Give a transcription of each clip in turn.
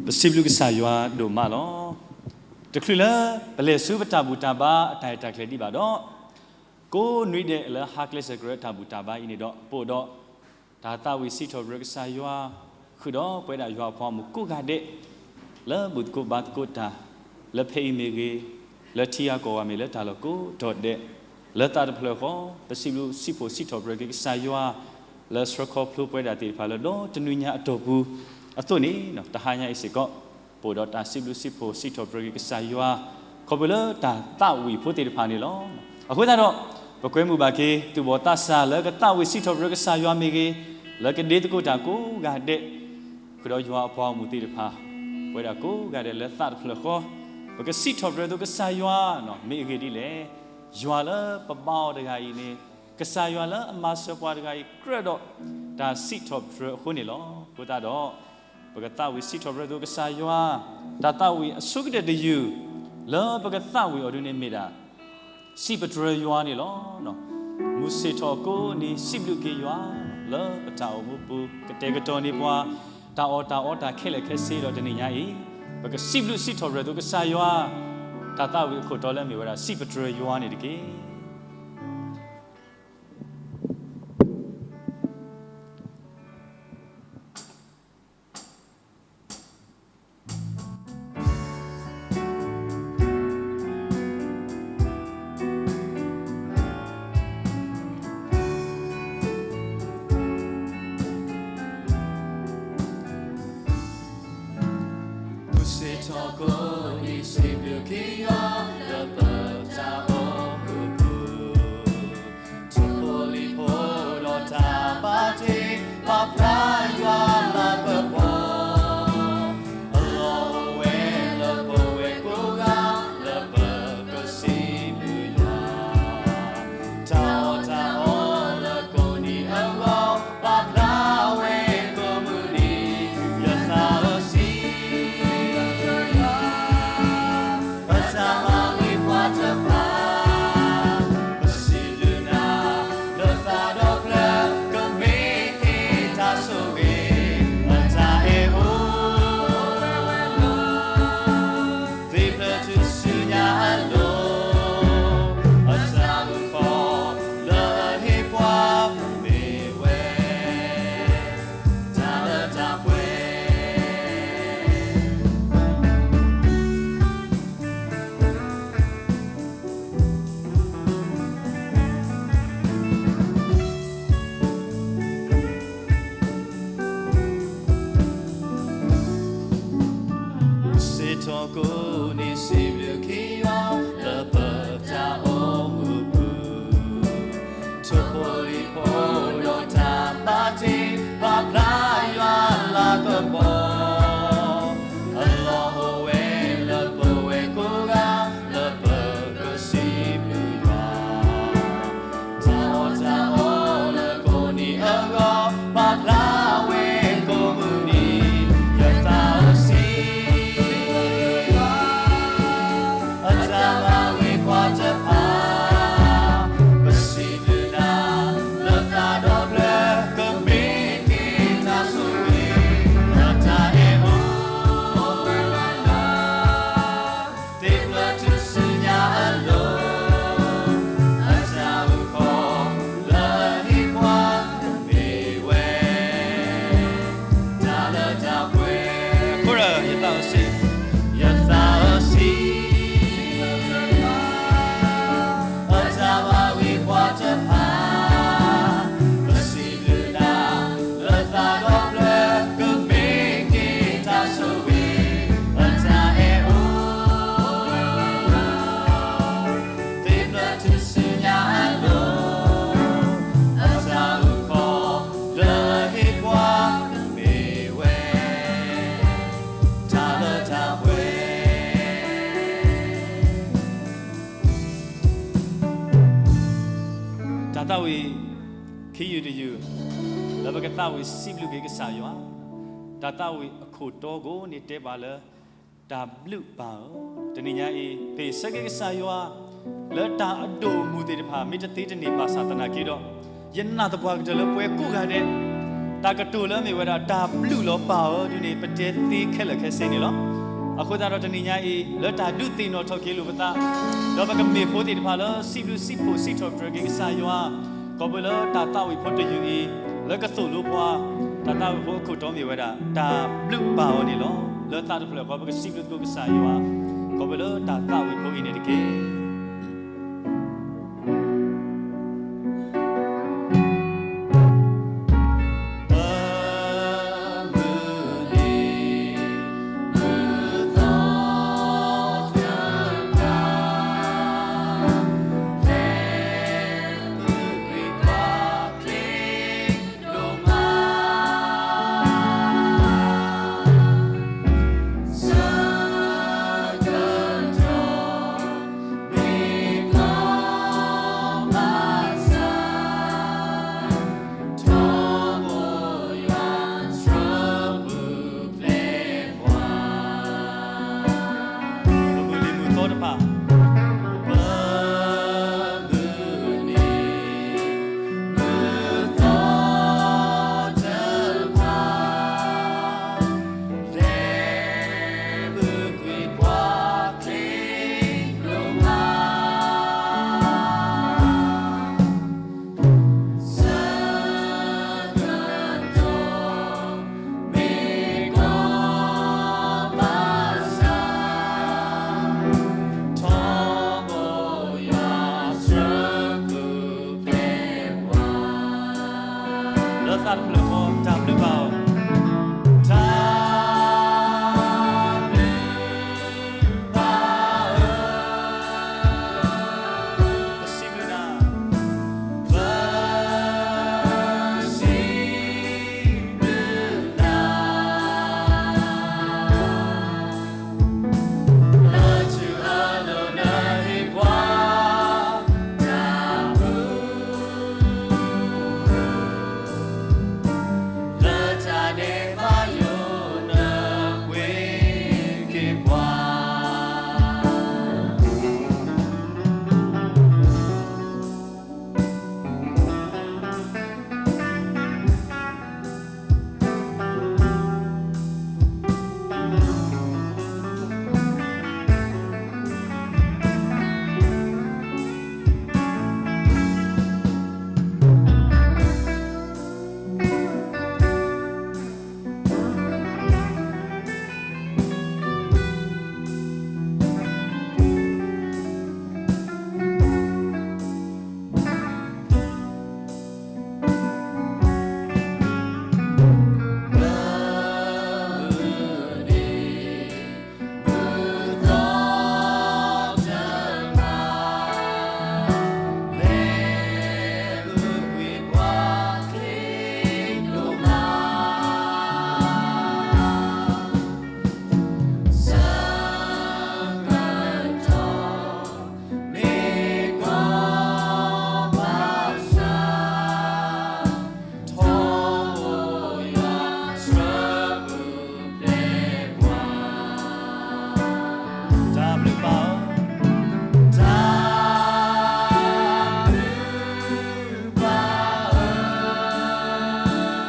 ပစံးဘျုးကစၢ်ယွၤဒိၣ်မးလီၤ. တချုးလၢပလဲၤဆူပတၢ်ဘူၣ်တၢ်ဘါအတၢ်ရဲၣ်တၢ်ကျဲၤဒံးဘၣ်ဒီး, ကိးနွံဒဲးလၢဟါကျဲးစၢးကရၢတၢ်ဘူၣ်တၢ်ဘါအံၤန့ၣ်ဒီး ပအိၣ်ဒီး တၢ်သးဝံၣ်စံးထီၣ်ပတြၢၤကစၢ်ယွၤ ဃုာ်ဒီးပဝဲဒၣ်ယွၤအပှၤဂီၢ်မုၢ်ကိးဂၤဒဲး လၢဘူၣ်သကိးဘါသကိးတၢ်, လၢဖဲအံၤမ့ၢ်ဂ့ၤ, လၢထံဂၤကီၢ်ဂၤမ့ၢ်ဂ့ၤ, လၢတၢ်လီၢ်ကိးတီၤဒဲး, လၢသးတဖျၢၣ်ဃီ, ပစံးဘျုးစံးဖှိၣ်စံးထီၣ်ပတြၢၤက့ၤကစၢ်ယွၤ လၢဆှၢခီဖျိပဝဲဒၣ်သ့ၣ်တဖၣ်လၢဒီတနွံညါအတီၢ်ပူၤအသိးန့ၣ်, တဟါညါအံၤစ့ၢ်ကီး ပအိၣ်ဒီးတၢ်စံးဘျုးစံးဖှိၣ်စံးထီၣ်ပတြၢၤက့ၤကစၢ်ယွၤ ခီဖျိလၢတၢ်သးဝံၣ်ဖိသ့ၣ်တဖၣ်န့ၣ်လီၤ. အဃိသတးဒီး ပကွဲမုာ်ဘၣ်က့ၤ သူၣ်ဘီၣ်သးစၢ်လၢကသးဝံၣ်စံးထီၣ်ပတြၢၤကစၢ်ယွၤမ့ၢ်ဂ့ၤ, လၢကဒ့သကိးတၢ်ကိးဂၤဒဲး, ဃုာ်ဒီးယွၤအပှၤဂီၢ်မုၢ်သ့ၣ်တဖၣ်, ပဝဲဒၣ်ကိးဂၤဒဲးလၢသးတဖျၢၣ်ဃီ, ပကစံးထီၣ်ပတြၢၤသိးကစၢ်ယွၤ မ့ၢ်အဂ့ၢ်ဒ်လဲၣ်. ယွၤလၢပဘါအီၤတဂၤအံၤန့ၣ်, ကစၢ်ယွၤလၢအမၤစၢၤပှၤတဂၤအံၤ ကြၢးဒီးတၢ်စံးထီၣ်ပတြၢၤအဃိန့ၣ်လီၤ. အဃိသတးဒီး ပကသးဝံၣ်စံးထီၣ်ပတြၢၤသိးကစၢ်ယွၤ, တၢ်သးဝံၣ်အဆိကတၢၢ်တယုၢ် လၢပကသးဝံၣ်အီၤဒ်န့ၣ်မ့ၢ်ဒၣ် စံးပတြၢၤယွၤန့ၣ်လီၤ. မုၢ်ဆ့ၣ်ထီၣ်ကိးနံၤ စံးဘျုးက့ၤယွၤ လၢပတၢ်အိၣ်မူပူၤ ကတဲာ်ကတီၤန့ၢ်ပှၤ တၢ်အီၣ်တၢ်အီတၢ်ခဲလၢာ်ခဲဆ့ဒီးတနံၤညါအံၤ, ပကစံးဘျုးစံးထီၣ်ပတြၢၤသိးကစၢ်ယွၤ, တၢ်သးဝံၣ်အခိၣ်တီလၢအမ့ၢ်ဝဲဒၣ် စံးပတြၢၤယွၤန့ၣ်တက့ၢ်. မုၢ်ဆ့ၣ်ထီၣ်ကိးနံၤ စံးဘျုးက့ၤယွၤ လၢပတၢ်အိၣ်မူပူၤ ထိၣ်ဖိလံၣ်ဖိဒီးတၢ်ဘၣ်တ့ ပာ်ဖျါယွၤလၤကပီၤ, အလီၢ်အိၣ်ဝဲလၢပဝဲကိးဂၤ လၢပကစံးဘျုးယွၤ, တၢ်အီၣ်တၢ်အီလၢကိးနံၤအဂီၢ် ပာ်ဖျါဝဲကိးမုၢ်နံၤ, ယသးစီဆှံ ပတၢ်မၤဝံၤပှၤတဖၣ်, ပစံးဘျုးနၤ လၢသးဒီဖျၢၣ် ကမ့ၢ်က့ၤတၢ်ဆိၣ်ဂ့ၤ အတၢ်အဲၣ်အိၣ် သ့ၣ်ဖျါထူၣ်စုညါအလိၤ, အတၢ်အုၣ်ကီၤ လၢအဟ့ၣ်ပှၤမ့ၢ်ဝဲ တၢ်လၢတၢ်ပှဲၤ မုၢ်ဆ့ၣ်ထီၣ်ကိးနံၤ စံးဘျုးက့ၤယွၤ လၢပတၢ်အိၣ်မူပူၤ, ထိၣ်ဖိလံၣ်ဖိဒီးတၢ်ဘၣ်တ့ ပာ်ဖျါယွၤလၤကပီၤ, အလီၢ်အိၣ်ဝဲလၢပဝဲကိးဂၤ လၢပကစံးဘျုးယွၤ, တၢ်အီၣ်တၢ်အီလၢကိးနံၤအဂီၢ် ပာ်ဖျါဝဲကိးမုၢ်နံၤ, ယသးစီဆှံ အတၢ်မၤဝံၤပှၤတဖၣ်, ပစံးဘျုးနၤ လၢသးဒီဖျၢၣ် ကမ့ၢ်က့ၤတၢ်ဆိၣ်ဂ့ၤ, လၢတၢ်အဲၣ်အိၣ် သ့ၣ်ဖျါထူၣ်စုညါအလိၤ, အတၢ်အုၣ်ကီၤ လၢအဟ့ၣ်ပှၤ မ့ၢ်ဝဲ တၢ်လၢတၢ်ပှဲၤ, ခိၣ်ရၢ ယသးစီဆှံ ယသးစီဆှံ အတၢ်မၤဝံၤပှၤတဖၣ်, ပစံးဘျုးနၤ လၢသးဒီဖျၢၣ် ကမ့ၢ်က့ၤတၢ်ဆိၣ်ဂ့ၤ, အတၢ်အဲၣ်အိၣ် သ့ၣ်ဖျါထူၣ်စုညါအလိၤ, အတၢ်အုၣ်ကီၤ လၢအဟ့ၣ်ပှၤ မ့ၢ်ဝဲ တၢ်လၢတၢ်ပှဲၤ တၢ်သးဝံၣ် ခံယုၢ်တယုၢ် လၢပကသးဝံၣ်စံးဘျုးက့ၤကစၢ်ယွၤ, တၢ်သးဝံၣ်အခိၣ်တီကိးနံၤတဲပှၤလၢ တၢ်ဘျုးပၢ်ဧၢ, တနံၤညါအံၤ ပဆၢက့ၤကစၢ်ယွၤ လၢတၢ်အဒိၣ်အမုၢ်သ့ၣ်တဖၣ် မ့ၢ်တသ့တန့ၢ်ဘၣ်ဆၣ်သနာ်က့ဒီး, ယနာ်သပှၢ်ကတၢၢ်လၢပှၤကိးဂၤဒဲး, တၢ် တၢ်ကတိၤလၢအမ့ၢ်ဝဲဒၣ် တၢ်ဘျုးလီၤပၢ်အၢဒ်န့ၣ် ပတဲသ့ခဲလၢာ်ခဲဆ့န့ၣ်လီၤ. အဃိသတးဒီးတနံၤညါအံၤ လၢတၢ်ဒုးသ့ၣ်နီၣ်ထီၣ်က့ၤလိာ်ပသး ဒီးပကမ့ၢ်ဖိသ့ၣ်တဖၣ်လၢစံးဘျုးစံးဖှိၣ်စံးထီၣ်ပတြၢၤက့ၤကစၢ်ယွၤ ခီဖျိလၢတၢ်သးဝံၣ်ဖိတယုၢ်အံၤ လၢကသိၣ်လိပှၤ တၢ်သးဝံၣ်ဖိအခိၣ်တီမ့ၢ်ဝဲဒၣ် တၢ်ဘျုးပၢ်အၢန့ၣ်လီၤ. လၢသးတဖျၢၣ်ဃီ ပကစံးဘျုးသကိးကစၢ်ယွၤ ခီဖျိလၢတၢ်သးဝံၣ်ဖိအံၤန့ၣ်တက့ၢ်. ပမုၢ်လံၤမုၢ်သီတဖၣ် ပမုၢ်လံၤမုၢ်သီတဖၣ် လဲၤပူၤကွံာ်ပှၤချ့ကျိမး ဆၢကတီၢ်မ့ၢ်ကီဘၣ်ဆၣ် ထီဘိယွၤဆှၢပူၤဖျဲးပှၤ လၢသးတဖျၢၣ်ဃီ တၢ်ဘျုးပၢ်အၢ တၢ်ဘျုးပၢ်အၢ ပစံးဘျုးနၤ ပစံးဘျုးနၤ လၢထူအလိၤနဟ့ၣ်ပှၤ တၢ်ဘျုး လၢတၢ်ဒဲးဘးယိာ်နပှ့ၤက့ၤပှၤဆၢကတီၢ်မ့ၢ်ကီဘၣ်ဆၣ် ထီဘိယွၤဆှၢပူၤဖျဲးပှၤ တၢ်ဘျုးပၢ်အၢ တၢ်ဘျုးပၢ်အၢ စံးဘျုးနၤ ပ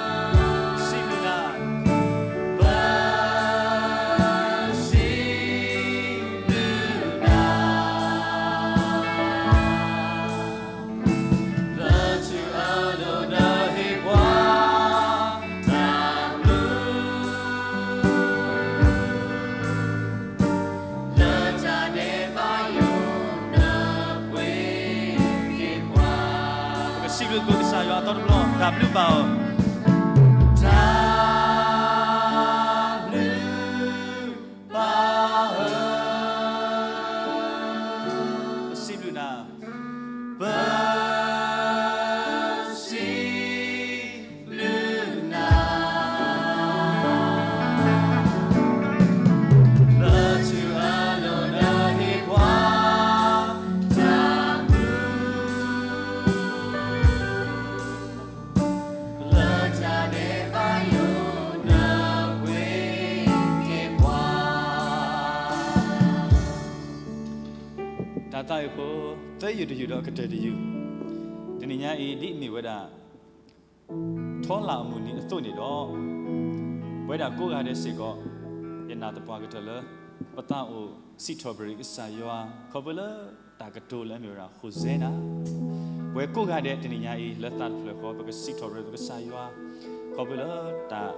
စံးဘျုးနၤ လၢထူအလိၤနဟ့ၣ်ပှၤ တၢ်ဘျုး လၢတၢ်ဒဲးဘးယိာ်နပှ့ၤက့ၤပှၤ ပကစံးဘျုးသကိးကစၢ်ယွၤအသီတဘျီ တၢ်ဘျုးပၢ်အၢ တၢ်ဘျုးပၢ်အၢ ပစံးဘျုးနၤ ပစံးဘျုးနၤ လၢထူအလိၤနဟ့ၣ်ပှၤ တၢ်ဘျုး လၢတၢ်ဒဲးဘးယိာ်နပှ့ၤက့ၤပှၤ တၢ်သးဝံၣ်ဖိ သၢယုၢ်တယုၢ်ဒီးအကတၢၢ်တယုၢ် တနံၤညါအံၤဒ်အမ့ၢ်ဝဲဒၣ် ထီလာ်အမုၢ်နံၤအသိးန့ၣ်ဒီး, ပဝဲဒၣ်ကိးဂၤဒဲးစ့ၢ်ကီး, ယနာ်သပှၢ်ကတၢၢ်လၢ ပသးအိၣ်စံးထီၣ်ပတြၢၤကစၢ်ယွၤ ခီဖျိလၢတၢ်ကတိၤလၢအမ့ၢ်ဝဲဒၣ် Hosanna. ပဝဲကိးဂၤဒဲးတနံၤညါအံၤ လၢသးတဖျၢၣ်ဃီ ပကစံးထီၣ်ပတြၢၤပကစၢ်ယွၤ ခီဖျိလၢတၢ်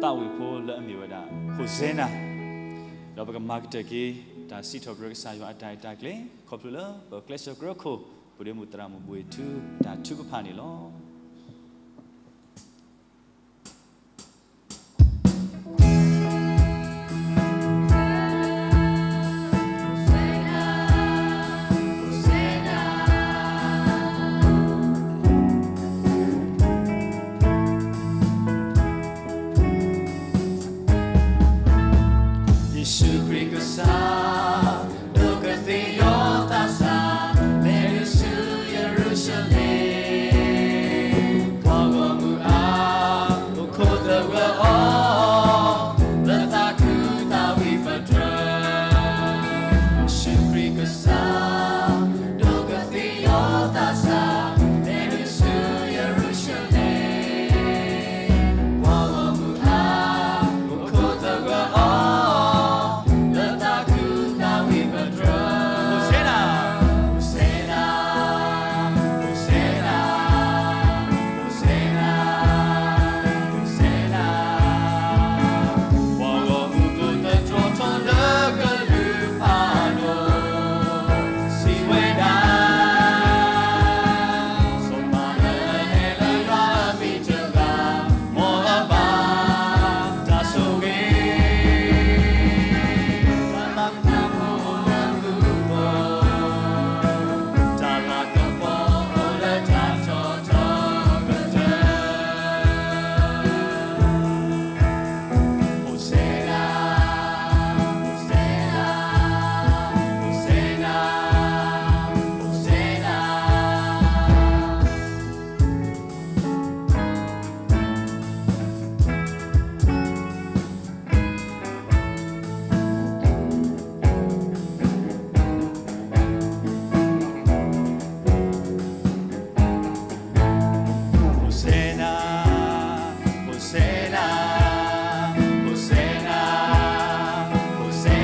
သးဝံၣ်ဖိလၢအမ့ၢ်ဝဲဒၣ် Hosanna, ဒီးပကမၤကတၢၢ်က့ၤ တၢ်စံးထီၣ်ပတြၢၤကစၢ်ယွၤအတၢ်အဲၣ်တၢ်ကျဲ ခီဖျိလၢပကျဲးစၢးကြၢးခိၣ် ပဒ့မုၣ်သရၣ်မုၣ်ဘှ့ၣ်ထူ တၢ်ထုကဖၣ်န့ၣ်လီၤ. ယ့ၣ်ၡူးခရံာ်ကစၢ် ဒိးကသ့ၣ်ယီၤသးစၢ် လဲၤဆူယရူၤၡလ့ၣ်, ပှၤဂီၢ်မုၢ်အါ အိၣ်ခိးသဂၢၢ်အီၤ လၢသးခုသးဝံၣ်ပတြၢၤ, ယ့ၣ်ၡူးခရံာ်ကစၢ် ဒိးကသ့ၣ်ယီၤသးစၢ် လဲၤဆူယရူၤၡလ့ၣ်, ပှၤဂီၢ်မုၢ်အါ အိၣ်ခိးသဂၢၢ်အီၤ လၢသးခုသးဝံၣ်ပတြၢၤ, Hosanna, Hosanna, Hosanna, Hosanna, Hosanna, ပှၤဂီၢ်မုၢ်ကိးသတြီထီၣ်လၢကလုာ်ဖးဒိၣ် စံးဝဲဒၣ်, စီၤပၤလၢအဟဲလၢယွၤအမံၤတဂၤ မ်အဘၣ်တၢ်ဆိၣ်ဂ့ၤ, တၢ်သးကညီၤအိၣ်လၢမူခိၣ်, တၢ်လၤကပီၤအိၣ်လၢတၢ်ထီၣ်ထီကတၢၢ်, Hosanna, Hosanna, Hosanna, Hosanna. Hosanna, Hosanna, Hosanna, Hosanna.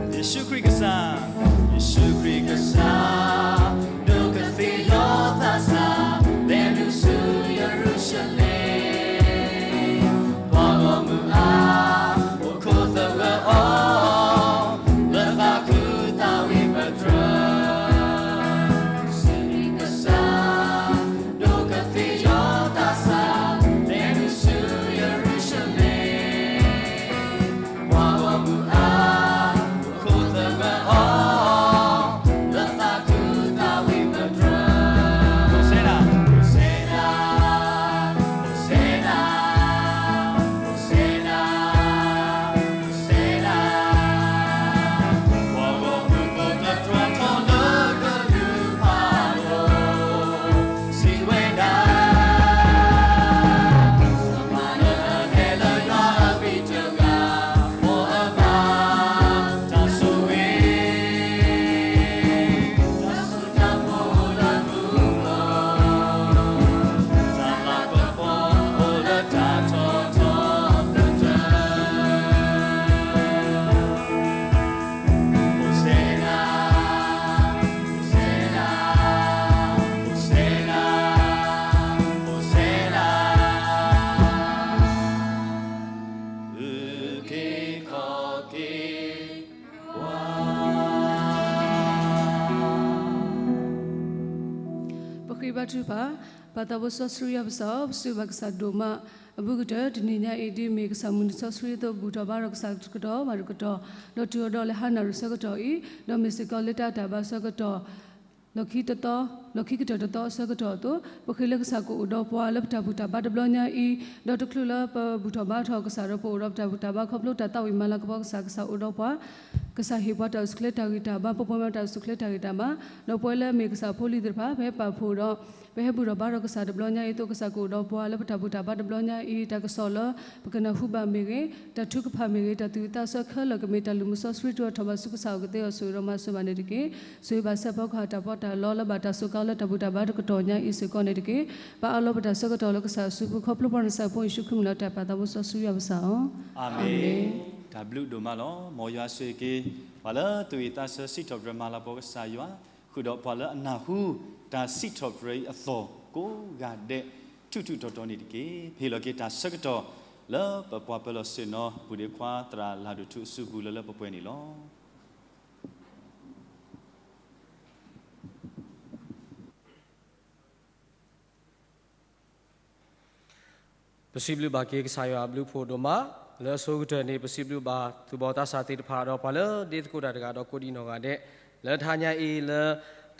ယ့ၣ်ၡူးခရံာ်ကစၢ်, ယ့ၣ်ၡူးခရံာ်ကစၢ်, ဒိးကသ့ၣ်ယီၤသးစၢ် လဲၤဆူယရူၤၡလ့ၣ်, ပှၤဂီၢ်မုၢ်အါ အိၣ်ခိးသဂၢၢ်အီၤ လၢသးခုသးဝံၣ်ပတြၢၤ, ယ့ၣ်ၡူးခရံာ်ကစၢ် ဒိးကသ့ၣ်ယီၤသးစၢ် လဲၤဆူယရူၤၡလ့ၣ်, ပှၤဂီၢ်မုၢ်အါ အိၣ်ခိးသဂၢၢ်အီၤ လၢသးခုသးဝံၣ်ပတြၢၤ, Hosanna, Hosanna, Hosanna, Hosanna, Hosanna, ပှၤဂီၢ်မုၢ်ကိးသတြီထီၣ်လၢကလုာ်ဖးဒိၣ် စံးဝဲဒၣ်, စီၤပၤလၢအဟဲလၢယွၤအမံၤတဂၤ မ်အဘၣ်တၢ်ဆိၣ်ဂ့ၤ, တၢ်စိတၢ်ကမီၤအိၣ်လၢမူခိၣ်, တၢ်လၤကပီၤအိၣ်လၢတၢ်ထီၣ်ထီကတၢၢ်, Hosanna, Hosanna, Hosanna, Hosanna, အုၣ်က့ၤခီၣ်က့ၤ ပဃ့ဘါထုကဖၣ်, ပၢ်သးဘိစီဆှံယွၤပကစၢ်, ပစံးဘျုးကစၢ်ဒိၣ်မး, အဘူးကတၢၢ်တနံၤညါအံၤ ဒ်မ့ၢ်ကစၢ်မုၢ်နံၤစီဆှံအသိး ဘူၣ်ထီၣ်ဘါထီၣ်ကစၢ်တကတီၢ်ဘၣ်တကတီၢ်, ဒီးတုၤအီၤဒီးလၢဟါနၣ်ရံၣ်ဆၢကတီၢ်အံၤ, ဒီးမ့ၢ်စ့ၢ်ကီးလၢတၢ်တၢ်ဘါဆၢကတီၢ် လီၢ်ခံတသီ, လီၢ်ခံကတၢၢ်တသီအဆၢကတီၢ်အသိး, ပဃ့လၢကစၢ်ကအိၣ်ဒီးပှၤလၢပတၢ်ဘူၣ်တၢ်ဘါတဘျီညါအံၤ, ဒီးတချုးလၢပဘူၣ်ထီၣ်ဘါထီၣ်ကစၢ်ဒီး ပအိၣ်ဒီးပတၢ်ဘူၣ်တၢ်ဘါခီဖျိတၢ်သးဝံၣ်မၤလၤကပီၤကစၢ်, ကစၢ်အိၣ်ဒီးပှၤ, ကစၢ်ဟ့ၣ်ပှၤတၢ်အိၣ်ဆူၣ်ချ့တၢ်ဂံၢ်တၢ်ဘါ, ပပှဲၤမ့ၢ်တၢ်အိၣ်ဆူၣ်ချ့တၢ်ဂံၢ်တၢ်ဘါ, ဒီးပဝဲလၢအမ့ၢ်ကစၢ်ဖိလံၤသ့ၣ်တဖၣ် ပဟဲပာ်ဖှိၣ်ဒီး ပဟဲဘူၣ်ထီၣ်ဘါထီၣ်ကစၢ်တဘျီညါအံၤအသိး ကစၢ်ကအိၣ်ဒီးပှၤလၢပတၢ်ဘူၣ်တၢ်ဘါတဘျီညါအံၤ တၢ်ကစီၣ်လၢ ပကနၢ်ဟူဘၣ်မ့ၢ်ဂ့ၤ, တၢ်ထုကဖၣ်မ့ၢ်ဂ့ၤ, တၢ်သူၣ်ဝံၣ်သးဆၢခဲလၢာ်ကမ့ၢ်တၢ်လုၢ်မုာ်စီဆှံ တအိၣ်ထီၣ်ဘၣ်ဆူကစၢ်အအိၣ်ကသ့အီၤ ဆိၣ်ဂ့ၤဒီးမၤစၢၤဘၣ်န့ၣ်တက့ၢ်. ဆိၣ်ဂ့ၤဘၣ်စဲးဖီကဟၣ်တၢ်ပီးတၢ်လီလၢဘၣ်တၢ်စိတၢ်ကမီၤလၢတၢ်ဘူၣ်တၢ်ဘါတကတီၢ်ညါအံၤစ့ၢ်ကီးန့ၣ်တက့ၢ်. ပအးလီၤပတၢ်ဆၢကတီၢ်လၢကစၢ်အစုပူၤ ခီဖျိပှၤနၢ်စၢ်ဖိယ့ၣ်ၡူးခရံာ်မံၤလၢတၢ်ပာ်သးမူစီဆှံယွၤပစၢ်အီၤ. အၤမ့ၣ်. တၢ်ဘျုးဒိၣ်မးလီၤ. မ်ယွၤဆိၣ်ဂ့ၤက့ၤ ပှၤလၢသူၣ်ဝံၣ်သးဆၢစံးထီၣ်ပတြၢၤမၤလၤကပီၤကစၢ်ယွၤ, ဃုာ်ဒီးပှၤလၢအနၢ်ဟူ တၢ်စံးထီၣ်ပတြၢၤအံၤအသီၣ်ကိးဂၤဒဲး ထူးထူးတီၤတီၤန့ၣ်တက့ၢ်. ပဟ့ၣ်လီၤက့ၤတၢ်ဆၢကတီၢ် လၢပပှၤပၢၤလီၢ်ဆ့ၣ်နီၤ ပုၢ်ဒ့ခွါသရၣ်လၢ်ဒိၣ်ထူအစုပူၤလၢလၢပှဲၤပှဲၤန့ၣ်လီၤ. ပစံးဘျုးဘၣ်က့ၤကစၢ်ယွၤအဘျုးအဖှိၣ်ဒိၣ်မး, လၢအဆိကတၢၢ်န့ၣ် ပစံးဘျုးဘၣ်သူၣ်ဘီၣ်သးစၢ်သ့ၣ်တဖၣ် ဒီးပှၤလၢဒ့သကိးတၢ်တဂၤဒီးကိးဒံးနီၢ်ဂၤဒဲး လၢတဟါညါအံၤလၢ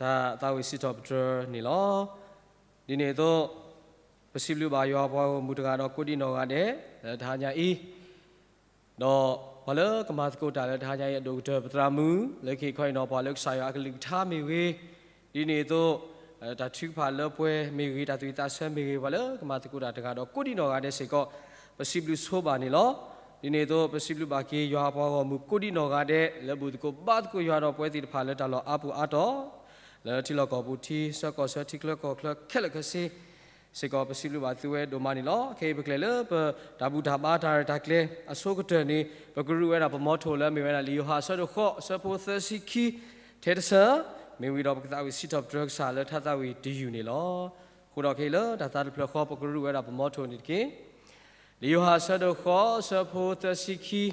တၢ်သးဝံၣ်စံးထီၣ်ပတြၢၤန့ၣ်လီၤ. ဒ်န့ၣ်အသိး ပစံးဘျုးဘၣ်ယွၤပှၤဂီၢ်မုၢ်တဂၤဒီးကိးဒံးနီၢ်ဂၤဒဲး လၢတဟါညါအံၤ ဒီးပှၤလၢကမၤသကိးတၢ်လၢတဟါညါအံၤအဒိၣ်ကတၢၢ် ပသရၣ်မုၣ် လၢကဟ့ၣ်ခီဟ့ၣ်နီၤပှၤလၢကစၢ်ယွၤအကလုၢ်ကထါမ့ၢ်ဂ့ၤ, ဒ်န့ၣ်အသိး တၢ်ထုကဖၣ်လၢပှဲၤမ့ၢ်ဂ့ၤ, တၢ်သူၣ်ဝံၣ်သးဆၢမ့ၢ်ဂ့ၤ, ပှၤလၢကမၤသကိးတၢ်တဂၤဒီးကိးဒံးနီၢ်ဂၤဒဲးစ့ၢ်ကီး ပစံးဘျုးဆိဘၣ်န့ၣ်လီၤ. ဒ်န့ၣ်အသိး ပစံးဘျုးဘၣ်က့ၤယွၤပှၤဂီၢ်မုၢ်ကိးဒံးနီၢ်ဂၤဒဲး လၢဘူၣ်သကိးဘါသကိးယွၤဒီးပဝဲသ့ၣ်တဖၣ်လၢတၢ်လီၢ်အါပူၤအါတီၤ လၢထံလီၢ်ကီၢ်ပူၤထံ ဆၢကီၢ်ဆၢထံချၢကီၢ်ချၢခဲလၢာ်ခဲဆ့ စ့ၢ်ကီး ပစံးဘျုးဘၣ်သုဝဲဒိၣ်မးန့ၣ်လီၤ. ခဲအံၤပကလဲၤလၢပတၢ်ဘူၣ်တၢ်ဘါတၢ်ရဲၣ်တၢ်ကျဲၤအဆိကတၢၢ်န့ၣ် ပကရူၢ်ဝဲဒၣ်ပမီထိၣ်လၢအမ့ၢ်ဝဲဒၣ် လံာ်ယိၤဟၣ်အဆၢဒိၣ်ဃိး အဆၢဖိသၢဆံခံ ထဲတဆၢ, မ့ၢ်ဝံၤဒီးပကသးဝံၣ်စံးထီၣ်ပတြၢၤကစၢ်လၢထါသးဝံၣ်တယုၢ်န့ၣ်လီၤ. အဃိဒီးခဲအံၤလၢတၢ်သးတဖျၢၣ်ဃီ ပကရူၢ်ဝဲဒၣ်ပမီထိၣ်န့ၣ်တက့ၢ်. လံာ်ယိၤဟၣ်အဆၢဒိၣ်ဃိး အဆၢဖိသၢဆံခံ, ဒီး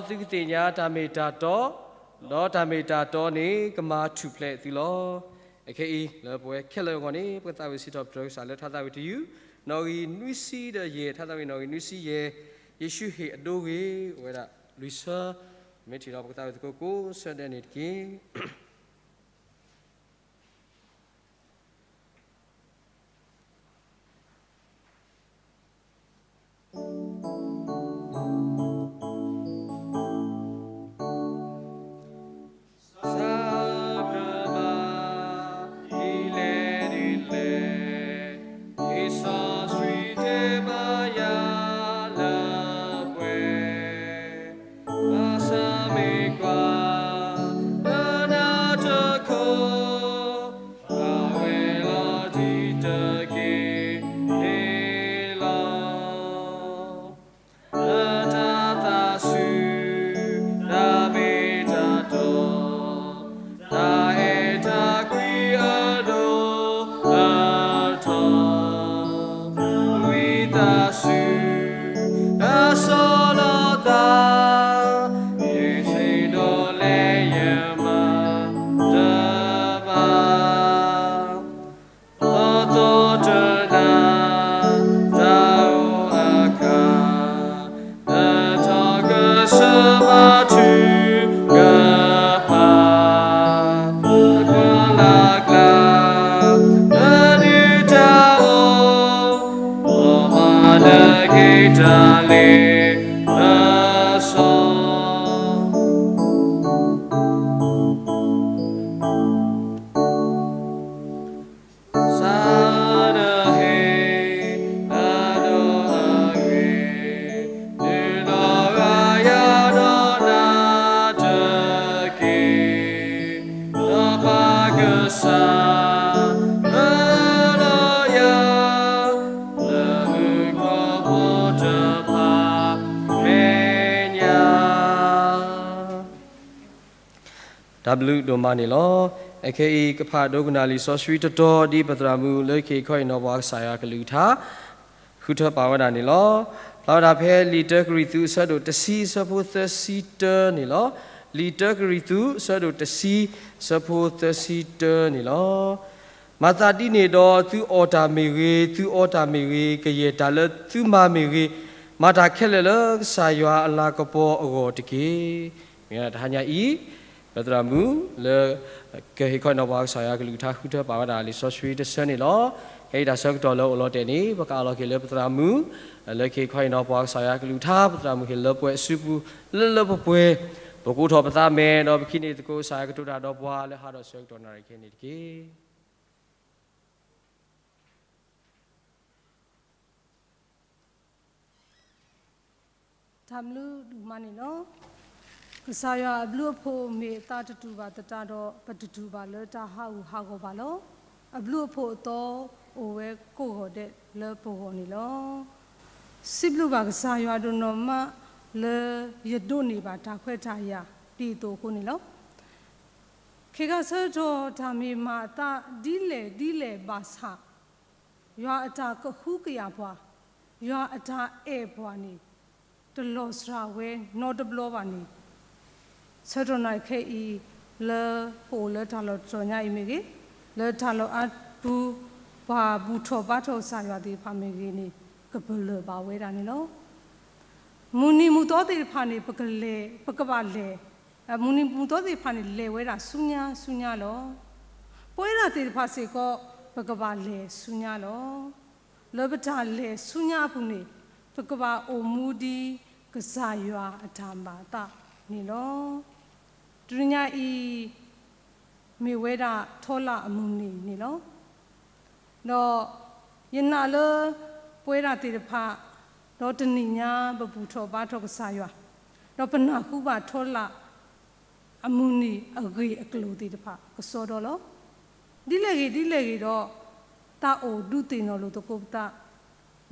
သုကသ့ၣ်ညါတၢ်မ့ၢ်တၢ်တီ, ဒီးတၢ်မ့ၢ်တၢ်တီန့ၣ် ကမၤထူၣ်ဖျဲးသုလီၤ. အခဲအံၤ လၢပဝဲခဲလၢာ်အဂီၢ်န့ၣ် ပကသးဝံၣ်စံးထီၣ်ပတြၢၤကစၢ်လၢထါသးဝံၣ်တယုၢ်, နီၣ်ဂံၢ်နွံဆံဒီးယဲၢ်, ထါသးဝံၣ်နီၣ်ဂံၢ်နွံဆံယဲၢ်, ယ့ၣ်ၡူးဟ့ၣ်အဒိဂ့ၤ အိၣ်ဝဲဒၣ်လွံၢ်ဆၢ, မ့ၢ်ထံၣ်ဒီးပကသးဝံၣ်သကိးကိးဆၢဒဲးန့ၣ်တက့ၢ်. စၢ်ကမၣ် ဒ်လဲၣ်ဒ်လဲၣ်, လံာ်စီဆှံတဲဘၣ်ယၤလၢပှဲၤ, ဘၣ်ဆၣ်မ့ၢ်ကွၢ်လၢနၤတခီ, ဘၣ်ဝဲလီၤတံၢ်တက့ၢ်န့ၣ်လီၤ. လၢတၢ်သးဆူၣ် တၢ်မ့ၢ်တၢ်တီ, တၢ်အဲၣ်တၢ်ကွံအဒိၣ်အထီ, ဝံသးစူၤ အဆီလီၤသး, ယဆ့ၣ်နီၤလဲၤယမၤတဘၣ်. အသီတနၤ တၢ်အိၣ်အခါ, လၢထီၣ်ကစၢၢ်မၤထုကဖၣ်, ကွၢ်လၢ်ကျါ လၢဒုၣ်တၢ်အီၣ်, လီၤမၢ်လၢက့ၤတၢ်လ့ပစီ စးနဟ့ၣ်အဒိအဂ့ၤ, ဒုးလီၤဂာ်ယၤဒီးနၤတက့ၢ်, ဒီးပၢ်ကစၢ် အၢၣ်လီၤယၤ လၢမုၣ်ကီၢ်ဖိတဖၣ်မဲာ်ညါ တၢ်ဘျုးဒိၣ်မးန့ၣ်လီၤ. အခဲအံၤ ကဖးဒိကနၣ်လံာ်စီဆှံတတီၤ ဒ်ပသရၣ်မုၣ်လၢကဟ့ၣ်ခီဟ့ၣ်နီၤပှၤကစၢ်ယွၤကလုၢ်ကထါ ဃုထၢပာ်ဝဲဒၣ်န့ၣ်လီၤ. ဖျါဝဲဒၣ်ဖဲလံာ်တၢကရံၣ်သူး အဆၢဒိၣ်တဆံ အဆၢဖိသၢဆံတၢန့ၣ်လီၤ. လံာ်တၢကရံၣ်သူး အဆၢဒိၣ်တဆံ အဆၢဖိသၢဆံတၢန့ၣ်လီၤ. မၤသးဒ်န့ၣ်ဒီး သုအီၣ်တၢ်မ့ၢ်ဂ့ၤ, သုအီတၢ်မ့ၢ်ဂ့ၤ, ကယဲၢ်တၢ်လၢသုမၤမ့ၢ်ဂ့ၤ, မၤတၢ်ခဲလၢာ်လၢကစၢ်ယွၤအလၤကပီၤအဂီၢ်တက့ၢ်. မ့ၢ်ဝဲဒၣ်တဟါညါအံၤ ပသရၣ်မုၣ်လၢ ကဟ့ၣ်ခီဟ့ၣ်နီၤပှၤကစၢ်ယွၤကလုၢ်ကထါ ဃုထၢပာ်ဝဲဒၣ်လံာ်စီဆှံတဆၢန့ၣ်လီၤ. ခဲအံၤတၢ်ဆၢကတီၢ်လၢအိၣ်လီၤတဲာ်န့ၣ် ပကအးလီၤက့ၤလၢပသရၣ်မုၣ် လၢကဟ့ၣ်ခီဟ့ၣ်နီၤပှၤကစၢ်ယွၤကလုၢ်ကထါ ပသရၣ်မုၣ်ဟ့ၣ်လၢပှဲၤအစုပူၤ လၢလၢပှဲၤပှဲၤ ပကအိးထီၣ်ပသးမဲာ်ဒီး ပကဟံးန့ၢ်သကိးကစၢ်ယွၤကတိၤတၢ်ဒီးပှၤလၢဟါဒီးဆၢကတီၢ်နၣ်ရံၣ်ခဲအံၤန့ၣ်တက့ၢ်. တၢ်ဘျုးဒိၣ်မးန့ၣ်လီၤ. ကစၢ်ယွၤအဘျုးအဖှိၣ်မ့ၢ်အသးတတူာ်ဘၣ်သတးဒီး ပတတူၢ်ဘၣ်လၢတၢ်ဟးဂူာ်ဟးဂီၤဘၣ်လီၤ. အဘျုးအဖှိၣ်အသီအိၣ်ဝဲကိးဂီၤဒဲးလၢပဂီၢ်န့ၣ်လီၤ. စံးဘျုးဘၣ်ကစၢ်ယွၤဒိၣ်နီၢ်မး လၢယဒိးန့ၢ်ဘၣ်တၢ်ခွဲးတၢ်ယာ်ဒ်အသိးအဃိန့ၣ်လီၤ. ခဲခါဆၢကတီၢ်တၢ်မ့ၢ်မၤအသးဒ်လဲၣ်ဒ်လဲၣ်ဘၣ်ဆၣ် ယွၤအတၢ်ကဟုကယာ်ပှၤ, ယွၤအတၢ်အဲၣ်ပှၤန့ၣ် တလီၤစှၤဝဲနီတဘျီဘၣ်န့ၣ်, ဆၢကတီၢ်နၣ်ရံၣ်ခဲအံၤ လၢပအိၣ်လၢတၢ်လီၢ်တတီၤညါအံၤမ့ၢ်ဂ့ၤ, လၢတၢ်လီၢ်အါပူၤ ပှၤဘူၣ်ထီၣ်ဘါထီၣ်ကစၢ်ယွၤသ့ၣ်တဖၣ်မ့ၢ်ဂ့ၤန့ၣ် ကပလၢၢ်ဘၣ်ဝဲဒၣ်န့ၣ်လီၤ. မုၢ်နံၤမုၢ်သီသ့ၣ်တဖၣ်န့ၣ် ပကလဲၤ, ပကဘၣ်လဲၤ, မုၢ်နံၤမုၢ်သီသ့ၣ်တဖၣ်န့ၣ် လဲၤဝဲဒၣ်ဆူညါဆူညါလီၤ. ပဝဲဒၣ်သ့ၣ်တဖၣ်စ့ၢ်ကီး ပကဘၣ်လဲၤဆူညါလီၤ. လၢပတၢ်လဲၤဆူညါအပူၤန့ၣ် ပကဘၣ်အိၣ်မူဒ်ကစၢ်ယွၤအတၢ်မၤအသးန့ၣ်လီၤ. တနံၤညါအံၤ မ့ၢ်ဝဲဒၣ်ထီလၣ်အမုၢ်နံၤန့ၣ်လီၤ. ဒီးယနာ်လၢပဝဲဒၣ်သ့ၣ်တဖၣ် ဒီးတနံၤညါပဘူၣ်ထီၣ်ဘါထီၣ်ကစၢ်ယွၤ, ဒီးပနၢ်ဟူဘၣ်ထီလၣ်အမုၢ်နံၤအဂ့ၢ်အကျိၤသ့ၣ်တဖၣ်ကစီဒီလီၤ. ဒ်လဲၣ်ဂ့ၤဒ်လဲၣ်ဂ့ၤဒီး သးအိၣ်ဒုးသ့ၣ်နီၣ်လိာ်သကိးပသး